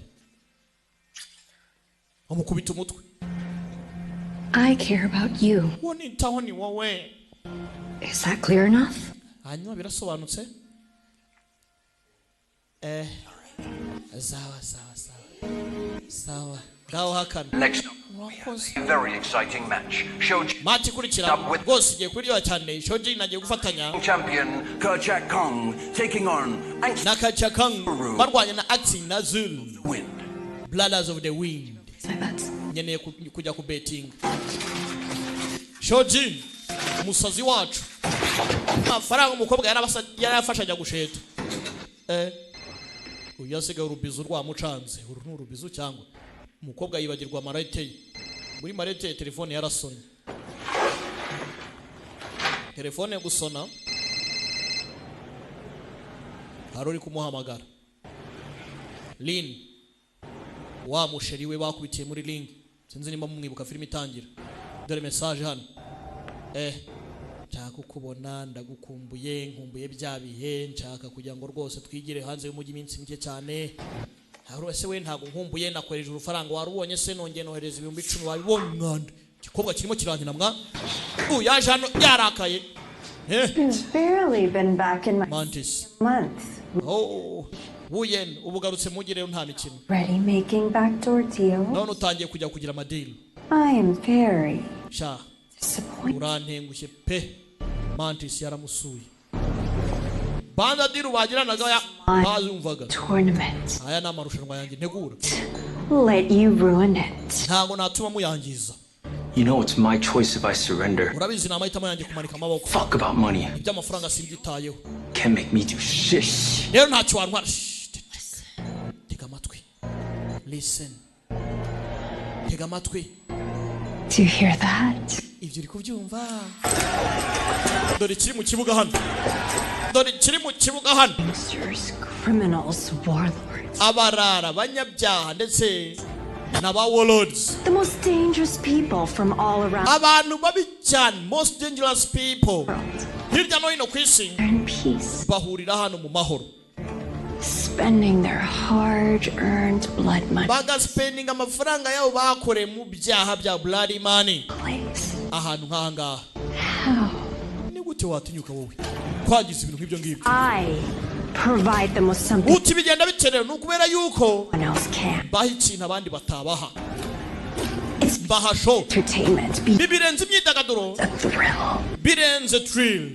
A: amukubita umutwe.
H: I care about you.
A: Uwo nitaho ni wowe.
H: Is that clear enough?
A: Hanyuma birasobanutse? Sawa sawa sawa sawa, ngaho hakana.
G: Next up, a very exciting match. Shoji
A: Match ikurikira rwose igiye kuryoha cyane. Shoji nagiye gufatanya
G: champion Kerchak Kong taking on
A: na Kachakang, barwanya na Axi na Zul, Brothers of the Wind. Nkeneye kujya ku betting. Shoji umusazi wacu, amafaranga umukobwa yarayafashe ajya gusheta. Uyu yasigaye urubizu rwamucanze. Uru ni urubizu cyangwa umukobwa yibagirwa marete ye muri marete ye. Telefone yarasonye, telefone gusona, hari uri kumuhamagara. Lin, wa musheri we bakubitiye muri ring, sinzi nimba mumwibuka filime itangira. Dore message hano: "Nshaka kukubona, ndagukumbuye, nkumbuye bya bihe, nshaka kugira ngo rwose twigire hanze y'umujyi iminsi mike cyane." Hari ese we ntabwo nkumbuye? Nakohereje urufaranga, warubonye se? Nongeye nohereza 10,000, wabibonye? Mwanda igikobwa kirimo kirankina mwa. Uyu yaje hano yarakaye.
N: You've barely been back in my
A: Mantis
N: month.
A: Oh, Wuyen, ubu ugarutse mujyi rero nta mikino.
N: Ready making backdoor deals?
A: None utangiye kujya kugira amadeal.
N: I am very
A: Sha,
N: disappointed.
A: urantengushye pe. Mantis yaramusuye, banza deal bagiranaga bazumvaga.
N: Tournament.
A: Aya ni amarushanwa yanjye ntegura.
N: Let you ruin it.
A: Ntabwo natuma muyangiza.
E: You know it's my choice if I surrender.
A: Urabizi ni amahitamo yanjye kumanika amaboko.
E: Fuck about money.
A: Iby'amafaranga simbyitayeho.
E: Can't make me do shit.
A: Rero ntacyo wantwara. Shh, tega. Tega amatwi, listen, tega amatwi.
N: Do you hear that?
A: Ibyo uri kubyumva? Dore ikiri mu kibuga hano, dore ikiri mu kibuga hano.
N: Gangsters, criminals, warlords.
A: Abarara, abanyabyaha ndetse na ba warlords.
N: The most dangerous people from all around.
A: Abantu babi cyane, most dangerous people hirya no hino ku isi
N: In peace.
A: bahurira hano mu mahoro.
N: Spending their hard-earned blood money.
A: Bagaspendinga amafaranga yabo bakoreye mu byaha bya blood money ahantu nk'aha ngaha.
N: How?
A: Ni gute watinyuka wowe kwangiza ibintu nk'ibyo ngibyo?
N: I provide them with something
A: Uti bigenda biterewe ni ukubera yuko
N: no one else can.
A: baha ikintu abandi batabaha, baha show.
N: Entertainment. Be
A: Birenze imyidagaduro.
N: a thrill.
A: Birenze thrill.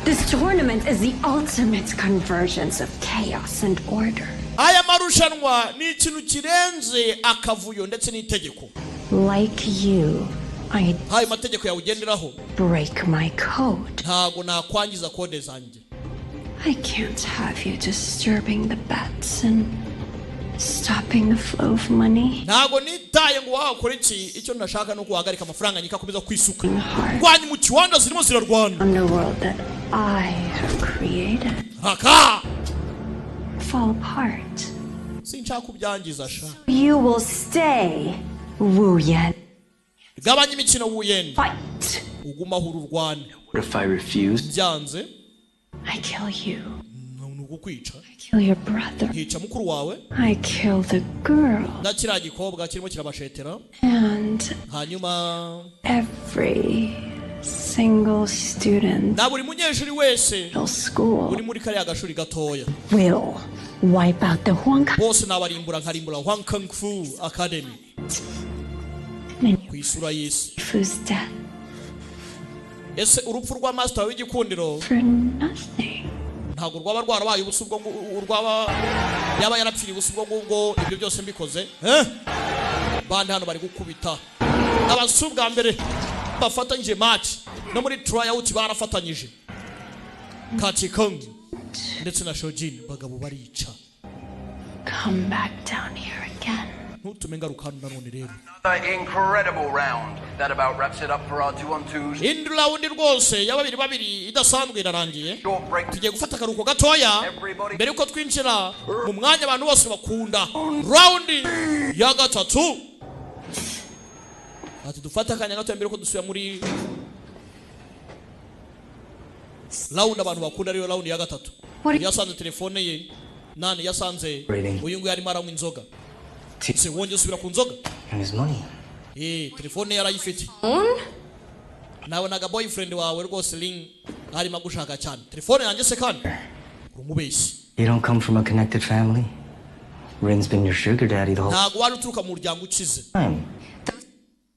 N: This tournament is the ultimate convergence of chaos and order.
A: Aya marushanwa ni ikintu kirenze akavuyo ndetse n'itegeko.
N: Like you, I
A: Ayo mategeko yawe ugenderaho,
N: break my code.
A: ntago nakwangiza code zanjye.
N: I can't have you disturbing the bets and stopping the flow of money.
A: Ntago nitaye ngo wakora iki, icyo ntashaka ni uko wahagarika amafaranga nyika akomeza kwisuka. Rwanya mu kiwanda zirimo zirarwana.
N: Underworld that I have created
A: Raka
N: fall apart.
A: Sinshaka kubyangiza sha.
N: You will stay, Wu Yan.
A: Gabanya imikino, Wuyen.
N: Fight.
A: Ugumaho ururwane.
E: What if I refuse?
A: Byanze?
N: I kill you.
A: Ukukwica.
N: Kill your brother.
A: Nkica mukuru wawe.
N: I kill the girl.
A: Na kiriya gikobwa kirimo kirabashetera.
N: And
A: Hanyuma
N: every single student
A: na buri munyeshuri wese
N: middle school
A: uri muri kariya gashuri gatoya.
H: Will wipe out the Huang
A: Bose nabarimbura, nkarimbura Hwang Kung Fu Academy
H: and
A: ku isura y'isi.
N: Fu's death
A: Ese urupfu rwa master w'igikundiro
N: for nothing.
A: ntabwo rwaba rwarabaye ubusa, ubwo rwaba yaba yarapfiriye ubusa, ubwo ngubwo ibyo byose mbikoze, eh? Bandi hano bari gukubita abasu bwa mbere bafatanyije match, no muri tryout barafatanyije. Kachikong ndetse na Shojin, bagabo barica.
N: Come back down here again.
A: Ntutume ngaruka hano nanone rero.
G: Another incredible round. That about wraps it up for our two on twos.
A: Indi round rwose ya babiri babiri idasanzwe irarangiye. Tugiye gufata akaruhuko gatoya mbere yuko twinjira mu mwanya abantu bose bakunda, round ya gatatu. Ati dufate akanya gatoya mbere yuko dusubira muri round abantu bakunda, ariyo round ya gatatu. Yasanze telefone ye nani yasanze.
J: Rating.
A: Uyu nguyu arimo aranywa inzoga, se wongeye usubira ku nzoga?
J: And his money.
A: Eh, telefone ye arayifite. Nabonaga boyfriend wawe rwose Ling arimo agushaka cyane. Telefone yanjye se kandi urumubeshyi.
J: You don't come from a connected family. Rin's been your sugar daddy the whole
A: Ntabwo wari uturuka mu muryango ukize.
J: time.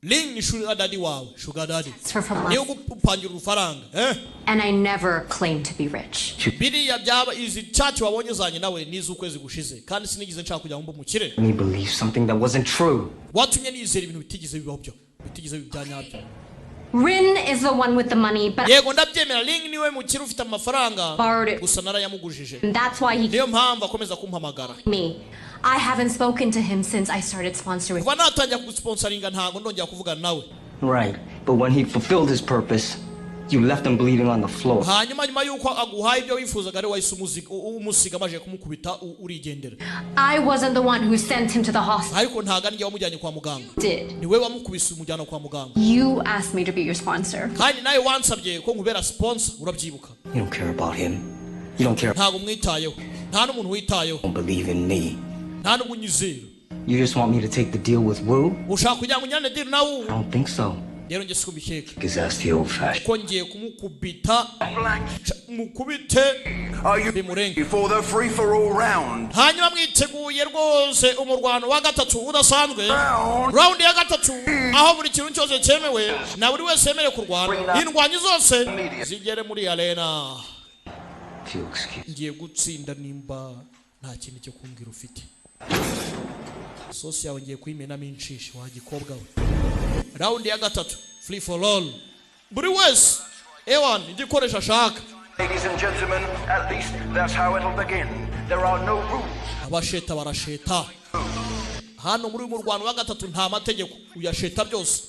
A: Ling ni sugar daddy wawe, sugar daddy
H: For from
A: niyo gupangira urufaranga, eh.
H: And I never claimed to be rich.
A: Biriya byaba izi chat wabonye zanjye nawe n'iz'ukwezi gushize, kandi sinigeze nshaka kugira ngo mbe umukire.
J: Me believe something that wasn't true.
A: Watumye nizera ibintu bitigeze bibaho, byo bitigeze biba ibya nyabyo.
H: Rin is the one with the money, but
A: Yego, ndabyemera, Ling niwe mukire ufite amafaranga.
H: Borrowed it.
A: Gusa narayamugujije.
H: And that's why he
A: Niyo mpamvu akomeza kumpamagara.
H: me. I haven't spoken to him since I started sponsoring.
A: Kuva natangira kugusponsoringa ntabwo ndongera kuvugana nawe.
J: Right. But when he fulfilled his purpose, you left him bleeding on the floor.
A: Hanyuma nyuma y'uko aguhaye ibyo wifuzaga, ari wahise umusiga amaze kumukubita, urigendera.
H: I wasn't the one who sent him to the hospital.
A: Ariko ntabwo ari njye wamujyanye kwa muganga.
H: Did.
A: Ni we wamukubise umujyana kwa muganga.
H: You asked me to be your sponsor.
A: Kandi nawe wansabye ko nkubera sponsor, urabyibuka?
J: You don't care about him. You don't care.
A: Ntabwo umwitayeho, nta n'umuntu witayeho.
J: Don't believe in me.
A: Nta n'ubwo unyizera.
J: You just want me to take the deal with Wu?
A: Ushaka kugira ngo unjyane deal nawe?
J: I don't think so.
A: Rero njye siko mbikeka.
J: Because that's the old fashioned.
A: Ko ngiye kumukubita, mukubite
G: Are you
A: bimurenge.
G: for the free for all round?
A: Hanyuma mwiteguye rwose umurwano wa gatatu udasanzwe, round ya gatatu, aho buri kintu cyose cyemewe na buri wese yemerewe kurwana, indwanyi zose zigere muri arena.
J: If you'll excuse.
A: Ngiye gutsinda nimba nta kintu cyo kumbwira ufite. Sosi yawe ngiye kuyimenamo inshishi, wa gikobwa we. Round ya gatatu, free for all, buri wese ewan igikoresho ashaka.
G: Ladies and gentlemen, at least that's how it'll begin. There are no rules.
A: Abasheta barasheta hano muri uyu murwano wa gatatu, nta mategeko, uyasheta byose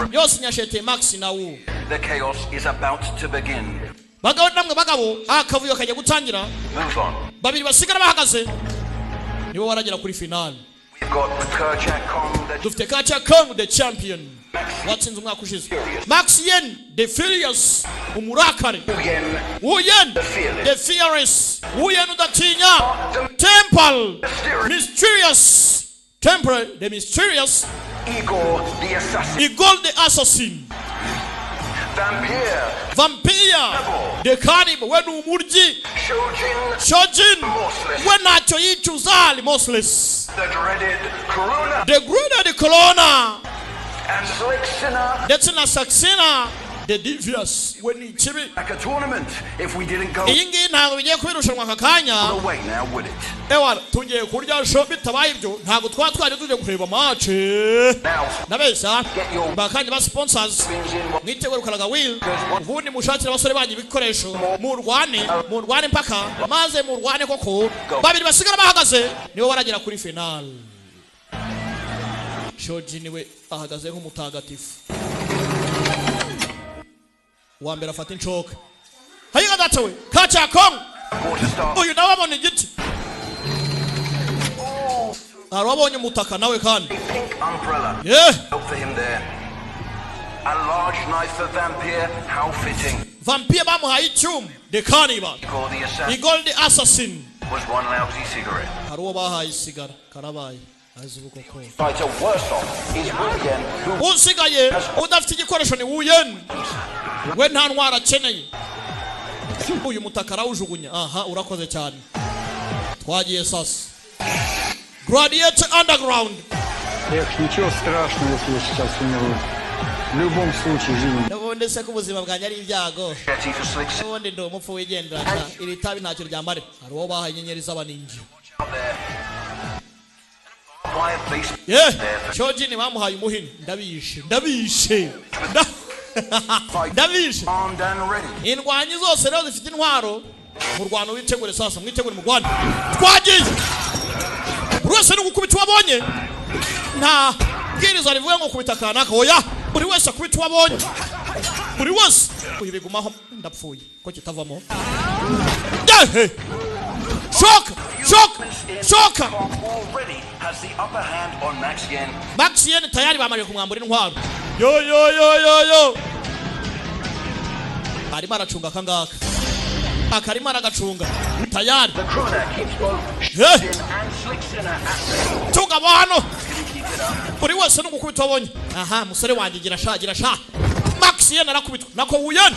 A: byose. Nyasheteye Max na wu.
G: The chaos is about to begin.
A: Bagabo namwe bagabo, akavuyo kajya gutangira.
G: Move on.
A: Babiri basigara bahagaze nibo baragera kuri finale.
G: We've got Kerchak Kong, the
A: Dufite Kacha Kong, the champion watsinze umwaka ushize, Max Yen the Furious, umurakare Wu Yen the Fearless, Wu Yen udatinya, Temple Mysterious, Temple the Mysterious,
G: Igor the Assassin,
A: Igor the Assassin,
G: Vampire,
A: Vampire the Cannibal, we ni umuryi,
G: Shojin,
A: Shojin we ntacyo yicuza, remorseless,
G: the dreaded Corona,
A: the dreaded Corona,
G: and Slixina.
A: Ndetse na Saxena the Devious, we ni ikibi.
G: Like a tournament if we didn't go
A: Iyi ngiyi ntabwo bigiye kuba irushanwa aka kanya.
G: all the way now, would it?
A: Ewa, tugiye kurya show, bitabaye ibyo ntabwo twaba twari tujya kureba match. Nabeshya bakandi ba sponsors, mwitegure rukaraga wheel, ubundi mushakire abasore banyu ibikoresho, murwane, murwane mpaka, maze murwane koko. Babiri basigara bahagaze nibo baragera kuri final. Shoji niwe ahagaze nk'umutagatifu. Uwa mbere afata inshoka, hayiga data we Kacha Kong. Uyu nawe abona igiti, hari uwabonye umutaka nawe kandi.
G: Pink umbrella.
A: Yeah.
G: Help for him there. A large knife for Vampire. How fitting.
A: Vampire bamuhaye icyuma, The Cannibal,
G: Call the assassin
A: Igor the Assassin.
G: Was one lousy cigarette.
A: Hari uwo bahaye isigara, karabaye azi ubu koko.
G: Fighter worse off is Wu Yen, who
A: Usigaye udafite igikoresho ni Wuyen, we nta ntwaro akeneye. Uyu mutaka arawujugunya. Aha, urakoze cyane. Twagiye sasa, Gladiator Underground.
F: Эх, ничего страшного, если я сейчас умру. В любом случае, жизнь
A: N'ubundi se ko ubuzima bwanjye ari ibyago?
G: Jetty for slick
A: N'ubundi ndi umupfu wigendera. Iri tabi ntacyo ryamare. Hari uwo bahaye inyenyeri z'abaninja.
G: Out there. Quiet place
A: Ye
G: there for
A: Shojini bamuhaye umuhini. Ndabishe, ndabishe, ndabishe.
G: Armed and ready.
A: Indwanyi zose rero zifite intwaro mu rwano. Witegure sasa, mwitegure mu Rwanda. Twagiye, buri wese ni gukubita uwo abonye. Nta bwiriza rivuga ngo kubita kanaka, oya, buri wese akubita uwo abonye, buri wese. Uyu bigumaho. Ndapfuye ko kitavamo. Yehe, shoka, shoka, shoka!
G: Already has the upper hand on Max Yen.
A: Max Yen tayari bamaze kumwambura intwaro. Yo yo yo yo yo, arimo aracunga akangaka, akarimo aragacunga tayari.
G: The crooner keeps both
A: Eh.
G: Shin and Slick Sinner at bay.
A: Tugabo hano.
G: Can he keep it up?
A: Buri wese ni ugukubita wabonye. Aha, musore wanjye, gira sha, gira sha. Max Yen arakubitwa, nako Wuyen.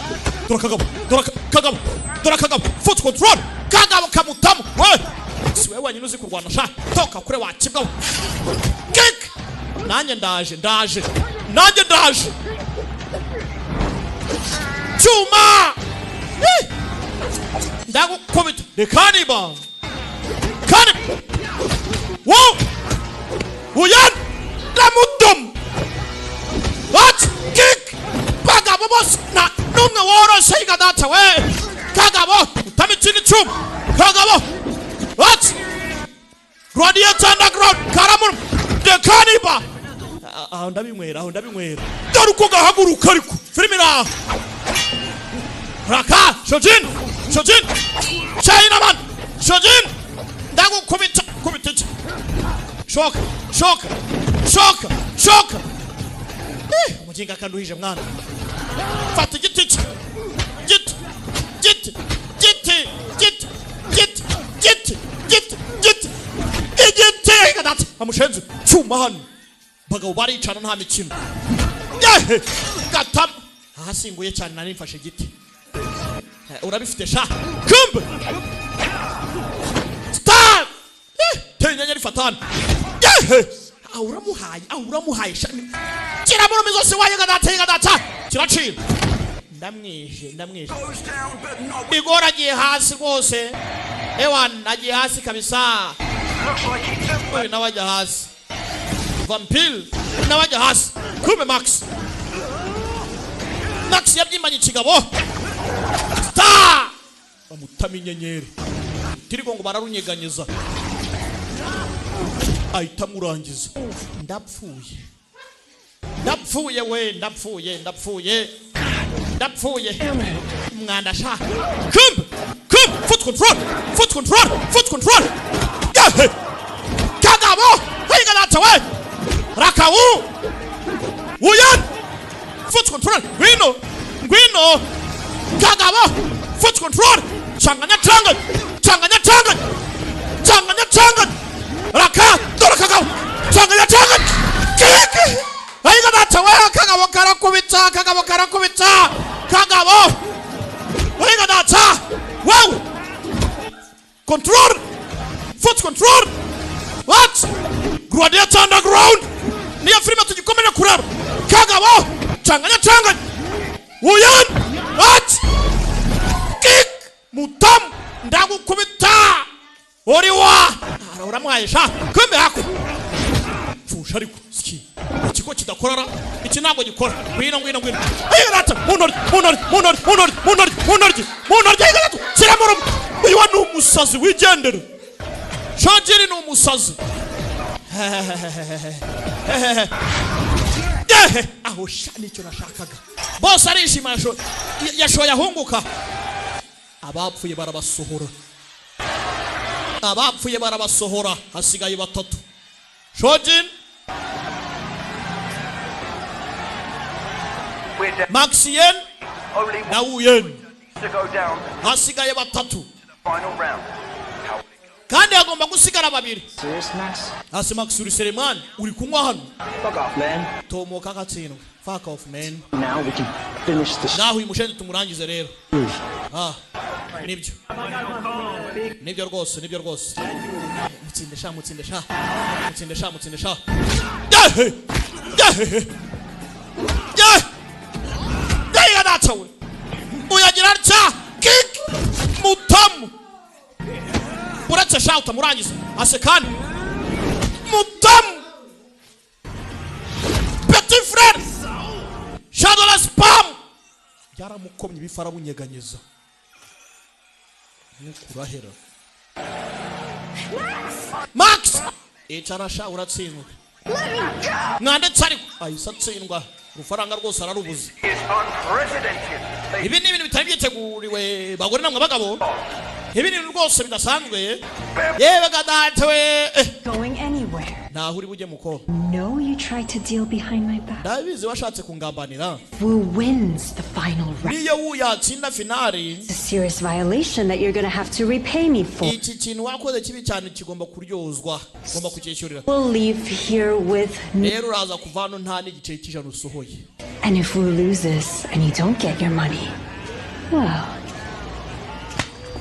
A: Dore kagabo, dore kagabo, dore kagabo. Foot control, kagabo kamutamu. We si wewe wenyine uzi kurwana sha, toka kure wakibwaho. Kick! Nanjye ndaje, ndaje, nanjye ndaje. Cyuma! Eh! Ndagukubita. The Cannibal, Cannibal. Wo Wuyen ndamudum. What? Kick! Bagabo bose na numwe woroshe yiga data we. Kagabo utama ikindi cyuma. Kagabo. What? Gladiator Underground Karamun The Cannibal. Aho ndabinywera, aho ndabinywera. Dore uko gahaguruka, ariko filime iraha. Raka Shojin, Shojin China man, Shojin, ndagukubita. Kubita iki? Shoka, shoka, shoka, shoka! Eh, umuginga akanduhije mwana. Fata igiti cye, giti, giti, giti, giti, giti, giti, giti, giti, igiti gadati amushenzi. Cyuma hano, bagabo baricana, nta mikino. Yehe, gatama ahasinguye cyane. Nari mfashe igiti. Eh, urabifite sha. Kumbe star. Eh, teye inyenyeri fatani. Yehe, aho uramuhaye, aho uramuhaye sha. Kiramurumi zose waye gadata gadata kiracira. Ndamwishe, ndamwishe. Igor agiye hasi rwose. Ewan agiye hasi kabisa. Uyu nawe ajya hasi, Vampire nawe ajya hasi. Kumbe Max, Max yabyimbanye ikigabo. Star bamutama inyenyeri, tirigo ngo bararunyeganyeza, ahita amurangiza. Ndapfuye, ndapfuye we, ndapfuye, ndapfuye, ndapfuye umwanda sha. Kumbe, kumbe foot control, foot control, foot control. Yehe, kagabo higa data we. Rakawu Wuyan foot control. Ngwino, ngwino kagabo. Foot control, changanya, changanya, changanya, changanya, changanya, changanya. Raka, dore kagabo, changanya, changanya. Kick! Higa data we. Kagabo karakubita, kagabo karakubita, kagabo higa data. Wow, control, foot control. What? Gladiator Underground niyo filime tugikomeje kureba. Kagabo changanya, changanya. Wuyan, what? Kick! Mutamu, ndagukubita uri wa uramuhaye sha. Kumbe hako pfusha, ariko ski ikigo kidakorara, iki ntabwo gikora. Ngwino, ngwino, ngwino. Ayo rata muntoryi, muntoryi, muntoryi, muntoryi, muntoryi, muntoryi, muntoryi. Ayo rata kiramuro. Uyu wa ni umusazi wigendera. Shangiri ni umusazi. Yehe, aho sha, nicyo nashakaga. Bose arishima, yashoye ahunguka. Abapfuye barabasohora, abapfuye barabasohora, hasigaye batatu: Shojin, Maxien na Wuyen.
G: To go down
A: Hasigaye batatu
G: final round.
A: kandi hagomba gusigara babiri.
E: Serious, Max?
A: Hasi Max, uri Selemani, uri kunywa hano?
E: Fuck off, man.
A: Tomoka agatsindwa. Fuck off, man.
E: Now we can finish the
A: Naho uyu mushenzi tumurangize rero. Ah, nibyo, nibyo rwose, nibyo rwose. Mutsinde sha, mutsinde sha, mutsinde sha, mutsinde sha. Yehe, yehe, ye yehe, data we! Uyagira atya, kick mutamu. Uretse sha utamurangiza asekani mutamu. Petit frère shadowless spam byaramukomye, ibifu arabunyeganyeza, urahera. Max, icara sha, uratsinzwe. Mwanditse ariko ahise atsindwa, urufaranga rwose ararubuze.
G: Is unprecedented.
A: Ibi ni ibintu bitari byiteguriwe, bagore namwe bagabo. Ibi ni ibintu rwose bidasanzwe. Yewe gadate we, eh.
N: Going anywhere.
A: Ntaho uri bujye, muko.
N: No, you tried to deal behind my back.
A: Ndabizi washatse kungambanira.
N: Wu wins the final round.
A: Niyo wu yatsinda finale,
N: It's a serious violation that you're gonna have to repay me for.
A: iki kintu wakoze kibi cyane kigomba kuryozwa, ugomba kucyishyurira.
N: We'll leave here with
A: Rero uraza kuva hano nta n'igiceri cy'ijana usohoye.
N: And if Wu loses and you don't get your money, well,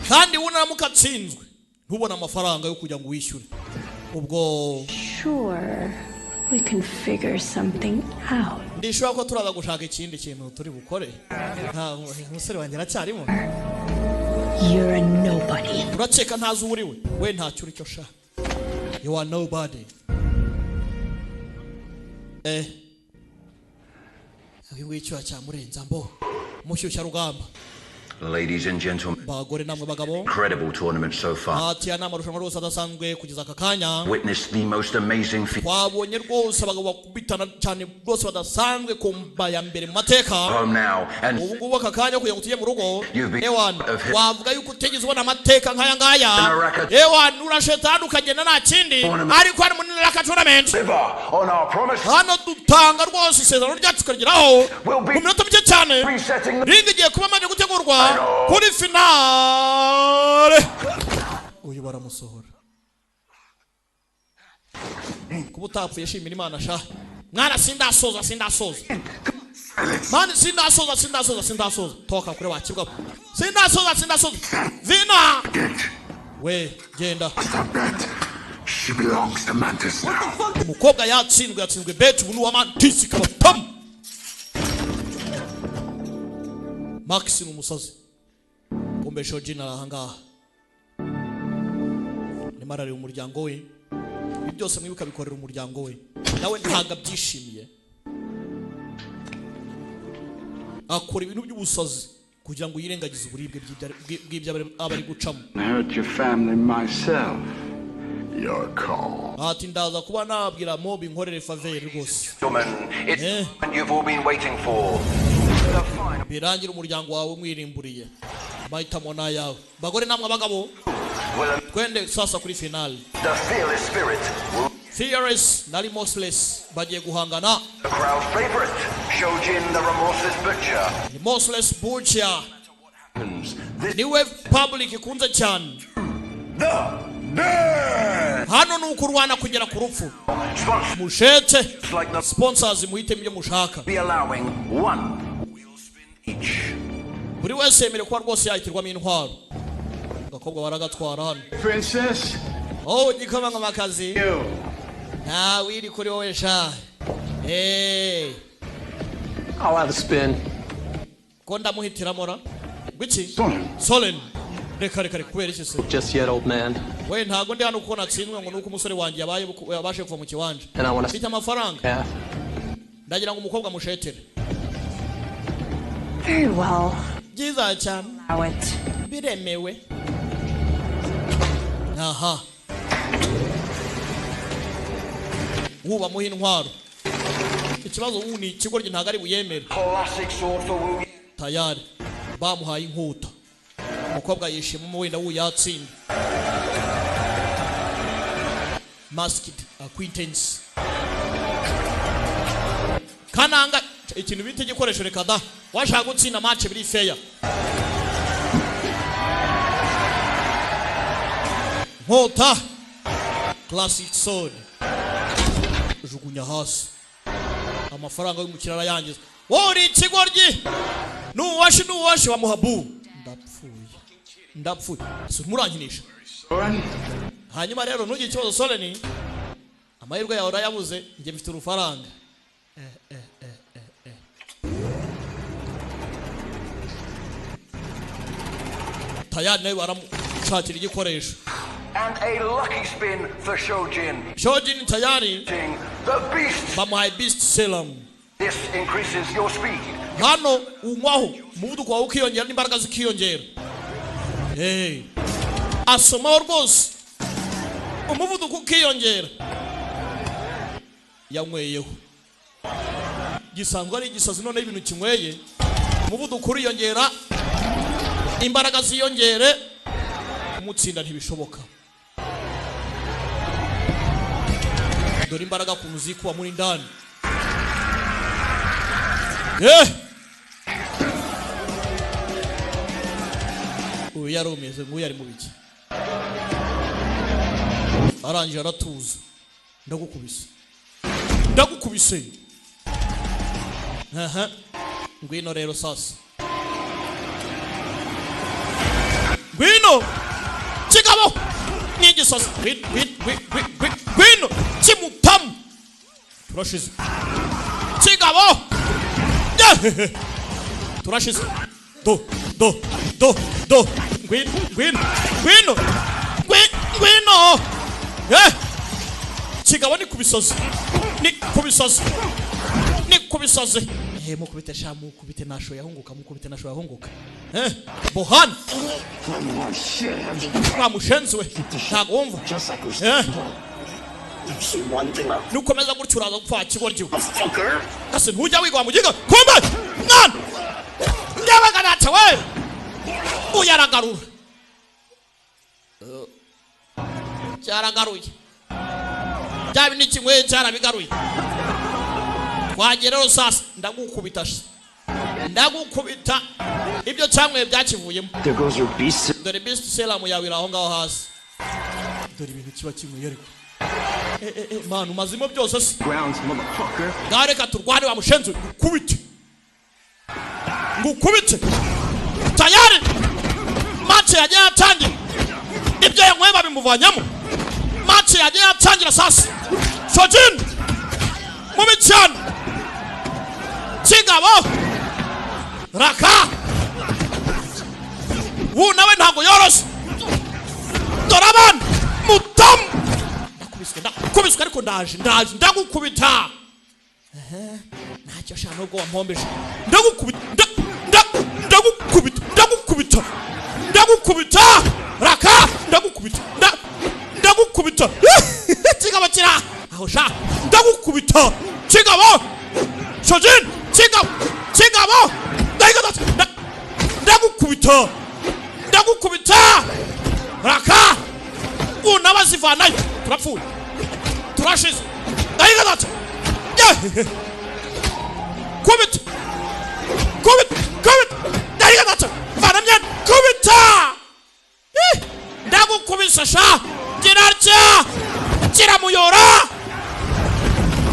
A: Kandi wunaramuka atsinzwe ntubone amafaranga yo kugira ngo wishyure, ubwo
N: sure, we can figure something out.
A: Ndishobora ko turaza gushaka ikindi kintu turi bukore. Nta umusore wanjye aracyarimo.
N: You're a nobody.
A: Urakeka ntazi uwo uri we? We ntacyo uri cyo sha. You are nobody. Eh, uyu nguyu icyuya cyamurenza mbo umushyushyarugamba.
G: Ladies and gentlemen,
A: Bagore namwe bagabo,
G: incredible tournament so far.
A: Ati aya ni amarushanwa rwose adasanzwe kugeza aka kanya.
G: Witnessed the most amazing feat.
A: Twabonye rwose abagabo bakubitana cyane rwose badasanzwe ku mba ya mbere mu mateka.
G: Home now and
A: Ubu ngubu aka kanya kugira ngo tujye mu rugo,
G: You've been
A: ewan,
G: of his-
A: wavuga yuko utigeze ubona amateka nk'aya ngaya. Ewan, urashetani ukagenda nta kindi, ariko hano muri Naraka Tournament
G: deliver on our promise.
A: hano dutanga rwose isezerano ryacu tukarigeraho mu minota mike cyane. Ring igiye kuba amaze gutegurwa kuri finale. Uyu baramusohora. Kuba utapfuye shimira Imana sha mwana. Sindasoza, sindasoza mani, sindasoza, sindasoza, sindasoza. Toka kure wakibwa. Sindasoza, sindasoza. Vina we, genda.
D: She belongs to Mantis now.
A: Umukobwa yatsinzwe, yatsinzwe bet. Ubu ni uwa Mantis kabatamu. Max ni umusazi. Kumbe Shojin ari ahangaha arimo arareba umuryango we. Ibi byose mwibuka bikorera umuryango we, nawe ntabwo abyishimiye. Akora ibintu by'ubusazi kugira ngo yirengagize uburibwe bw'ibyo aba ari gucamo.
K: Hurt your family myself. Your call.
A: Ati ndaza kuba nabwira mob inkorere favor rwose.
G: Gentlemen, it's the moment you've all been waiting for.
A: Birangira umuryango wawe umwirimburiye. Amahitamo ni ayawe, bagore namwe abagabo. Twende sasa kuri finale.
G: The fearless spirit will
A: Fearless na Remorseless bagiye guhangana.
G: The crowd favorite, Shojin the Remorseless Butcher.
A: Remorseless Butcher niwe public ikunze cyane. Hano ni ukurwana kugera ku rupfu. Mushete sponsors, muhitemo ibyo mushaka.
G: Be allowing one wheel spin each.
A: Buri wese yemerewe kuba rwose yahitirwamo intwaro. Agakobwa baragatwara hano.
K: Princess.
A: Oh, gikomangomakazi, ntawe iri kuri wowe sha. Hey.
L: I'll have a spin.
A: Ko ndamuhitiramo ra gwiki? Solen, reka, reka, reka. Kubera iki se?
L: Just yet, old man.
A: We, ntago ndi hano kuko natsinzwe ngo nuko umusore wanjye yabaye yabashe kuva mu kiwanja.
L: And I wanna
A: Mfite amafaranga.
L: Yeah.
A: Ndagira ngo umukobwa mushetere.
N: Very well.
A: Byiza cyane.
N: Allow it.
A: Biremewe. Aha ubu bamuha intwaro. Ikibazo ubu ni ikigoryi, ntabwo ari buyemere.
G: Classic sword for Wu.
A: Tayari bamuhaye inkuta. Umukobwa yishimamo, wenda wu yatsinda. Masked acquaintance kananga ikintu bita igikoresho. Reka da, washaka gutsinda match biri fair. Nkota classic sword, jugunya hasi. Amafaranga y'umukire arayangiza. Wowe uri ikigoryi, nuwashe nuwashe bamuha bu. Ndapfuye, ndapfuye, si murankinisha. Hanyuma rero ntugire ikibazo Soleni, amahirwe yawe urayabuze, njye mfite urufaranga. Eh, eh, eh, eh, eh. Tayari nawe baramushakira igikoresho.
G: And a lucky spin for Shojin.
A: Shojin tayari
G: The beast.
A: bamuhaye beast serum.
G: This increases your speed.
A: Hano unywaho umuvuduko wawe ukiyongera n'imbaraga zikiyongera. Hey. Asomaho rwose umuvuduko ukiyongera. Yanyweyeho gisanzwe ari igisazi, none ibintu kinyweye umuvuduko uriyongera, imbaraga ziyongere, kumutsinda ntibishoboka. Dore imbaraga ukuntu zikuba muri ndani. Eh! Uyu yari umeze nk'uyu ari mu biki, arangije aratuza. Ndagukubise, ndagukubise. Aha, ngwino rero sasa, ngwino kigabo n'igisazi, ngwino, ngwino, ngwino, ngwino, ngwino kimutamu. Turashize kigabo. Yehehe. Turashize. Do do do do, ngwino, ngwino, ngwino, ngwino. Eh, kigabo ni kubisozi, ni kubisozi, ni kubisozi. Eh, mukubite sha, mukubite nasho yahunguka, mukubite nasho yahunguka. Eh, Bohan wa mushenzi we, ntabwo wumva. Eh, nukomeza gutyo uraza gupfa kigoryi we. Ese ntujya wigwa mu giga kumbe mwana ndabaga nata we uyaragarura cyaragaruye bya bindi kimwe cyarabigaruye. Twagera rero sasa, ndagukubita sha, ndagukubita. Ibyo cyamwe byakivuyemo.
E: There goes your beast.
A: Dore beast serum yawe iri aho ngaho hasi. Dore ibintu kiba kinyweye ariko. Eh, eh, eh, man, umazimo byose se.
E: Grounds, motherfucker.
A: Ngaho reka turwane wa mushenzi, ngukubite, ngukubite. Tayari match yagiye yatangira, ibyo yanyweye babimuvanyamo. Match yagiye yatangira sasa. Shojin mubi cyane, kigabo raka wu nawe ntabwo yoroshye. Dore abana mutamu. Ndakubiswe, ndakubiswe, ariko ndaje, ndaje, ndagukubita. Ehe, ntacyo sha, nubwo wampombeje ndagukubita, ndagukubita, ndagukubita, ndagukubita raka, ndagukubita, ndagukubita. Kigabo kira aho sha, ndagukubita kigabo. Shojin kigabo, kigabo, ndagukubita, ndagukubita raka. Unabazivanayo, turapfuye, turashize. Ndayigatatu, kubita, kubita, kubita, ndayigatatu, vana myenda, kubita. Eh, ndagukubisa sha, kirarya kiramuyora,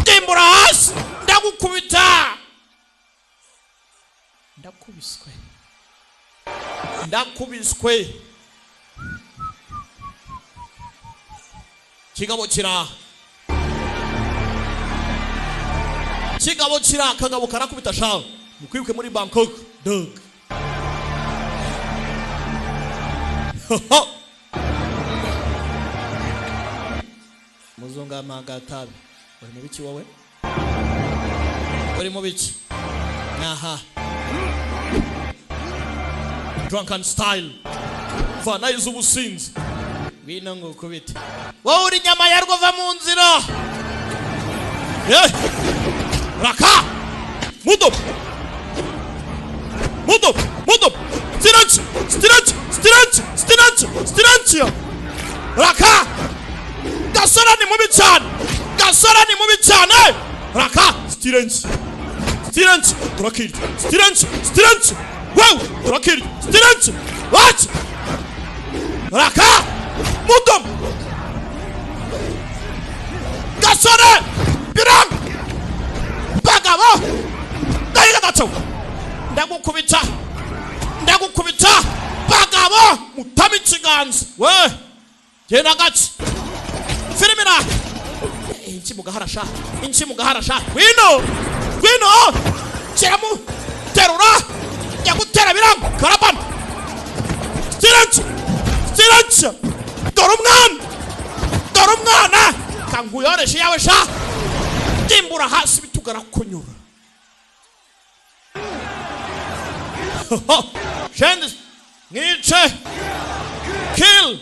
A: ndimbura hasi, ndagukubita. Ndakubiswe, ndakubiswe. Kigabo kira, kigabo kira, kagabo karakubita sha. Mukwibuke muri Bangkok dog. Muzunga magatabi, uri mu biki wowe? Uri mu biki? Aha, drunken style, vana iz'ubusinzi. Ngwino ngukubite. Wowe uri inyama ya rwova mu nzira. Eh, raka mudo mudo mudo, stretch, stretch, stretch, stretch, stretch raka. Gasora ni mubi cyane, gasora ni mubi cyane. Raka stretch, stretch, turakirya, stretch, stretch, wow, turakirya, stretch, watch raka mudo. Data we, ndagukubita, ndagukubita. Bagabo, mutame ikiganza we, genda gake. Filime na inki mu gahara sha, inki mu gahara sha. Ngwino, ngwino, shyiramo, terura, jya gutera biranga. Karabana, siranca, siranca. Dore umwana, dore umwana, kanguyoreshe yawe sha. Dimbura hasi, bitugara kunyura. Shende mwice, kill.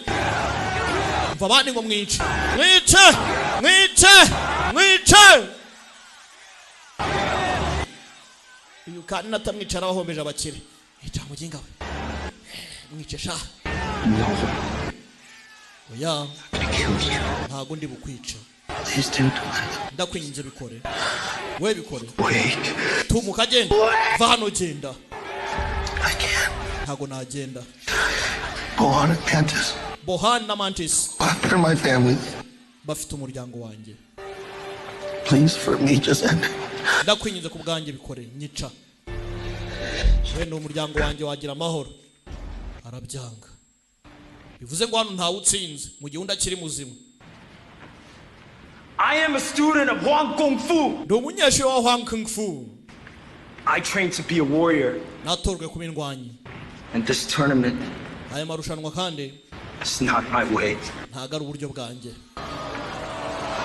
A: Umva abandi ngo mwice, mwice, mwice, mwice. Uyu kandi natamwicara bahombeje abakire. Ica muginga we, mwice sha. Oya, ntago ndi bukwica. Ndakwinginze bikore, we bikore. Tumuka, genda, va hano, genda. Ntago nagenda.
D: Bohan and Mantis.
A: Bohan na Mantis
D: After my family.
A: bafite umuryango wanjye.
D: Please, for me, just end it.
A: Ndakwinginze ku bwanjye bikore, nyica, wenda umuryango wanjye wagira amahoro. Arabyanga. Bivuze ngo hano ntawe utsinze mu gihe undi akiri muzima.
E: I am a student of Huang Kung Fu.
A: Ndi umunyeshuri wa Hwang Kung Fu.
E: I trained to be a warrior.
A: Natorwe kuba indwanyi.
E: And this tournament
A: Aya marushanwa kandi
E: is not my way.
A: ntago ari uburyo bwanjye.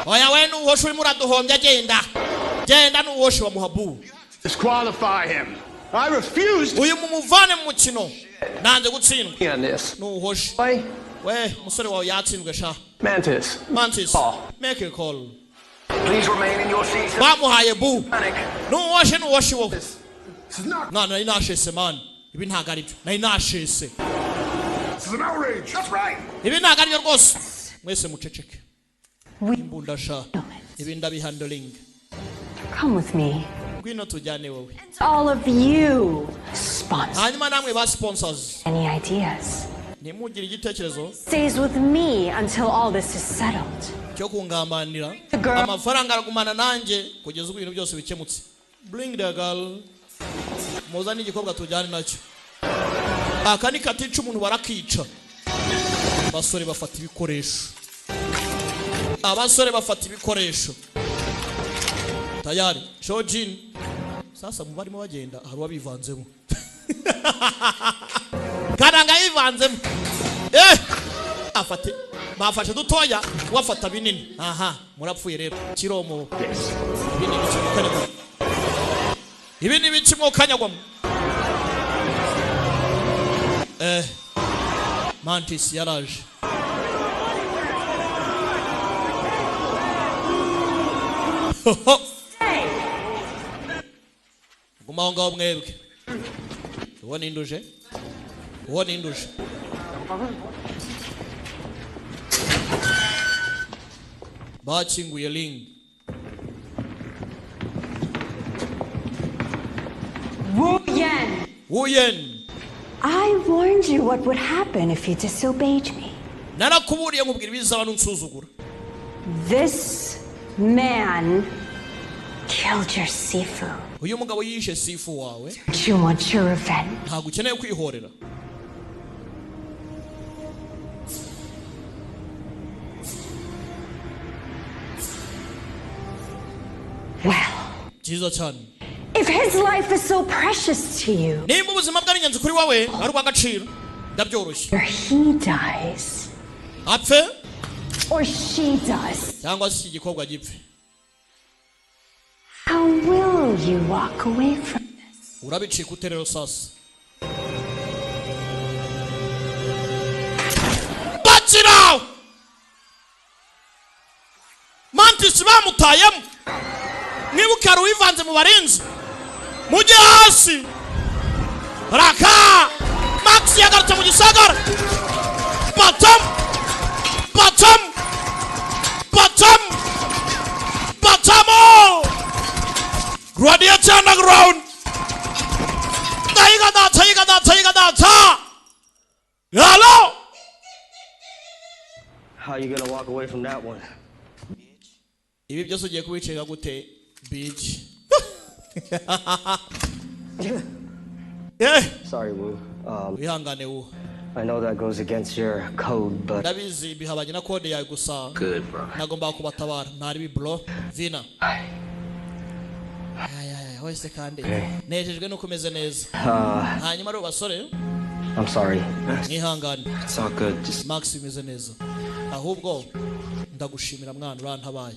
A: Oya we, nuhoshe, urimo uraduhombya. Genda, genda, nuhoshe. Bamuha bu.
K: Disqualify him. I refuse.
A: Uyu mumuvane mu mukino, nanze gutsindwa.
L: On this.
A: Nuhoshe we, umusore wawe yatsinzwe sha.
L: Mantis.
A: Mantis, make a call.
G: Please remain in your seats.
A: Bamuhaye bu. Nuwoshe, nuwoshe wowe. Mwana, nari nashese man, ibi ntago ari byo, nari nashese.
D: This is an outrage. That's right.
A: Ibi ntago ari byo rwose. Mwese muceceke. Imbunda sha, ibi ndabihandling.
H: Come with me.
A: Ngwino tujyane wowe.
H: All of you sponsor.
A: Hanyuma namwe ba sponsors.
H: Any ideas?
A: Ntimugire igitekerezo
H: Stays with me until all this is settled.
A: Cyo kungambanira. Amafaranga aragumana nanjye kugeza ubwo ibintu byose bikemutse. Bring the girl, muzane igikobwa tujyane nacyo. Aka ni katica umuntu, barakica. Abasore bafata ibikoresho, abasore bafata ibikoresho tayari. Shojin sasa mu barimo bagenda hari uwabivanzemo, karanga yivanzemo. Afate, bafashe dutoya, wafata binini. Aha murapfuye rero. Kiromo, ibi ni ibiki mukanyagwamo? Ibi ni ibiki mukanyagwamo? Mantis yaraje. Hoho. Guma aho ngaho mwebwe. Uwo ninduje, uwo ninduje. Bakinguye ring.
H: Wu Yan.
A: Wu Yan.
H: I warned you what would happen if you disobeyed me.
A: Narakuburiye nkubwira ibizaba nunsuzugura.
H: This man killed your Sifu.
A: Uyu mugabo yishe sifu wawe.
H: Don't you want your revenge?
A: Ntabwo ukeneye kwihorera?
H: Well,
A: Byiza cyane.
H: if his life is so precious to you,
A: Nimba ubuzima bwe ari ingenzi kuri wowe, ari ubw'agaciro, ndabyoroshye.
H: or he dies,
A: Apfe
H: or she does,
A: cyangwa se iki gikorwa gipfe,
H: how will you walk away from this?
A: Urabicika ute rero sasa? Bakira Mantis bamutayemo. Mwibuke hari uwivanze mu barinzi. Mujye hasi. Raka Max yagarutse mu gisagara. Batam, batam, batam, batamo. Gladiator Underground. 大一个大，一个大，一个大，叉。Hello.
J: How you gonna walk away from that one?
A: Ibi byose ugiye kubicika gute, bitch? Eh.
J: Sorry, Wu.
A: Wihangane, Wu.
J: I know that goes against your code, but
A: Ndabizi bihabanye na code yawe, gusa
E: Good, bro.
A: nagombaga kubatabara. Ntari bro vina. Ay, ay, ay, wese kandi nejejwe nuko umeze neza. Hanyuma rero basore,
J: I'm sorry.
A: mwihangane.
E: It's all good. Just
A: Max, bimeze neza, ahubwo ndagushimira mwana, urantabaye.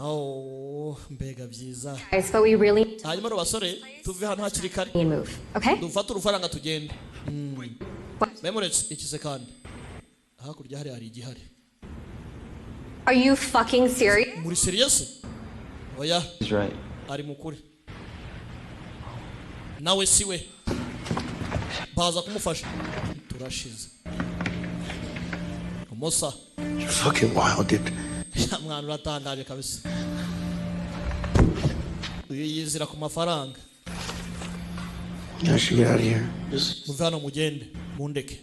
A: Oh, mbega byiza.
H: Guys, but we really
A: Hanyuma rero basore, tuve hano hakiri kare
H: need to move, okay?
A: dufate urufaranga tugende. Memuretse ikize kandi hakurya hari igihari.
H: Are you fucking serious?
A: Muri serious? Oya.
E: He's right.
A: Ari mukuri nawe siwe baza kumufasha, turashize umusa.
D: You're fucking wild, dude.
A: Mwana, uratangaje kabisa. Uyu yizira ku mafaranga.
D: I should get out of here. Just
A: Muve hano mugende, mundeke.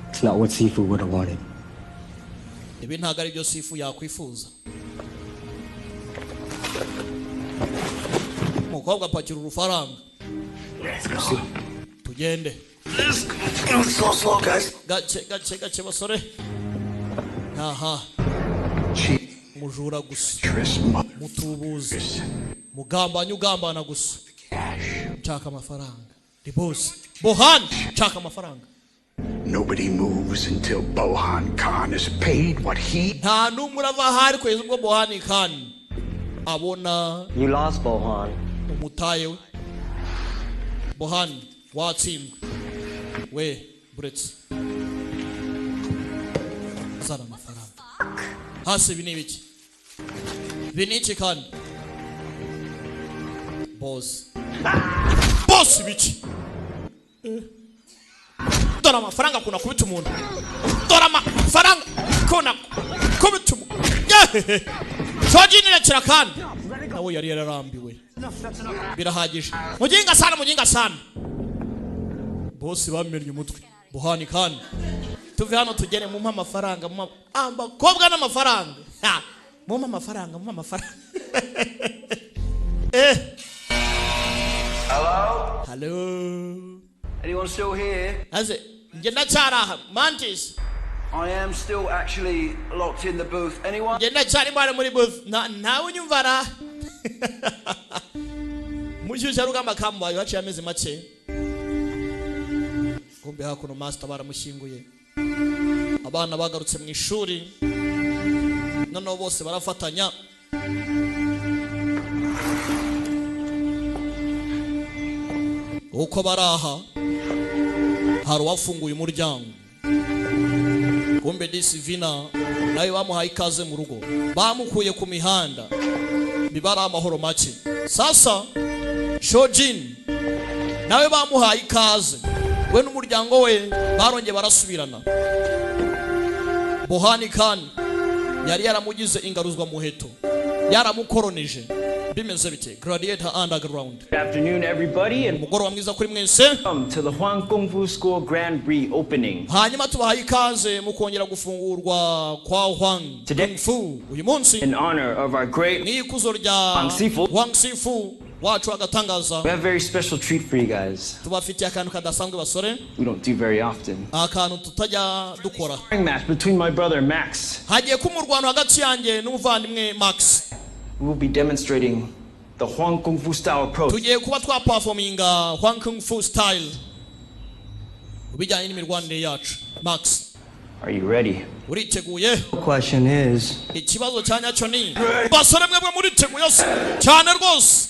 J: It's not what Sifu would have wanted.
A: Ibi ntabwo ari byo Sifu yakwifuza. Umukobwa apakira urufaranga.
D: Let's go.
A: Tugende.
D: Go slow, slow, guys.
A: Gake gake gake basore. Aha, mujura gusa, mutubuzi, mugambanye, ugambana gusa. Nshaka amafaranga, ni boss Bohan, nshaka amafaranga.
D: Nobody moves until Bohan Khan is paid what he
A: Nta n'umwe urava ahari kugeza ubwo Bohan Khan abona
J: You lost, Bohan.
A: umutaye we. Bohan, watsindwe we. Buretse, zana amafaranga hasi. Ibi ni ibiki? Ibi ni iki kandi? Boss, boss, ibiki? Eh. Dore amafaranga, kuna kubita umuntu. Dore amafaranga, kuna kubita umuntu. Yehehe, shoginira kandi nawe yari yararambiwe. Birahagije, muginga sana, muginga sana. Bose bamennye umutwe. Buhani kandi tuve hano tugere. Mumpe amafaranga, mumpe abakobwa n'amafaranga. Ha! Mumpe amafaranga, mumpe amafaranga. Eh.
G: Hello?
A: Hello?
G: Anyone still here?
A: Aze njye ndacyari aha, Mantis.
G: I am still actually locked in the booth. Anyone?
A: Njye ndacyari mwari muri booth. Ntawe unyumva ra. Mushyushyarugamba kamubaye haciye amezi make. Kumbe hakuno master baramushyinguye, abana bagarutse mu ishuri, noneho bose barafatanya. Uko bari aha, hari uwafunguye umuryango. Kumbe disi vina nawe bamuhaye ikaze mu rugo, bamukuye ku mihanda, biba ari amahoro make. Sasa Shojin nawe bamuhaye ikaze, we n'umuryango we barongeye barasubirana. Bohani Khan yari yaramugize ingaruzwa muheto, yaramukoronije. Bimeze bite? Gladiator Underground.
E: Good afternoon, everybody, and
A: Umugoroba mwiza kuri mwese.
E: Welcome to the Huang Kung Fu School Grand Reopening.
A: Hanyuma tubahaye ikaze mu kongera gufungurwa kwa Huang Kung Fu uyu munsi
E: In honor of our great
A: ni ikuzo rya
E: Huang Sifu.
A: Huang Sifu wacu agatangaza.
E: We have a very special treat for you guys.
A: Tubafitiye akantu kadasanzwe basore.
E: We don't do very often.
A: Akantu tutajya dukora.
E: Sparring match between my brother Max.
A: Hagiye kuba umurwano hagati yanjye n'umuvandimwe Max.
E: We will be demonstrating the Huang Kung Fu style approach.
A: Tugiye kuba twaperforminga Huang Kung Fu style mu bijyanye n'imirwanire yacu. Max.
E: Are you ready?
A: Uriteguye?
J: The question is,
A: Ikibazo cya nyacyo ni, basore mwebwe muriteguye se? Cyane rwose.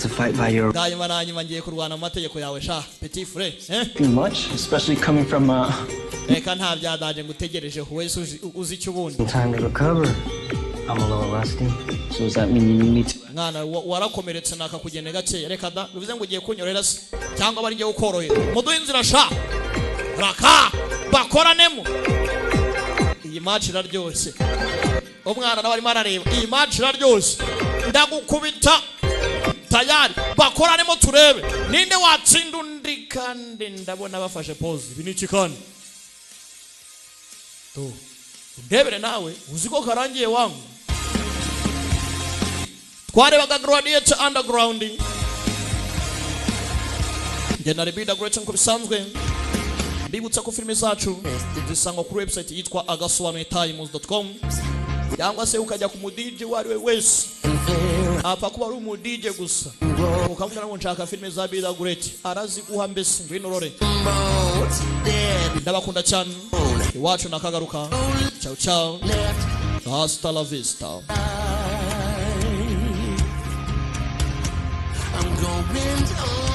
J: To fight by your
A: Hanyuma nanyuma ngiye kurwana mu mategeko yawe sha, petit frère, eh.
E: Too much, especially coming from
A: Reka, nta byadaje, ngutegereje wese uzi icyo ubundi.
J: Time to recover. I'm a little rusty.
E: So does that mean you need me to?
A: Mwana, warakomeretse, nakakugene gakeya. Reka da, bivuze ngo ugiye kunyorera se cyangwa bari ngiye kukorohera? Muduhe inzira sha, raka bakoranemo. Iyi match iraryoshye. Umwana nawe arimo arareba iyi match iraryoshye. Ndagukubita tayari, bakoranemo turebe ninde watsinda undi. Kandi ndabona bafashe pause. Ibi ni iki kandi? Tu undebere nawe uzi ko karangiye wangu. Twarebaga Gladiator Underground. Njye na Rebida Great nk'uko bisanzwe. Mbibutsa ko filime zacu zisangwa kuri website yitwa agasobanuyetimes.com, cyangwa se ukajya ku mu DJ uwo ari we wese, apfa kuba ari umu DJ gusa, ukamubwira ngo nshaka filime za Bida Great, araziguha. Mbese ngwino urore. Ndabakunda cyane, iwacu nakagaruka. Ciao ciao, hasta la vista.
B: I'm going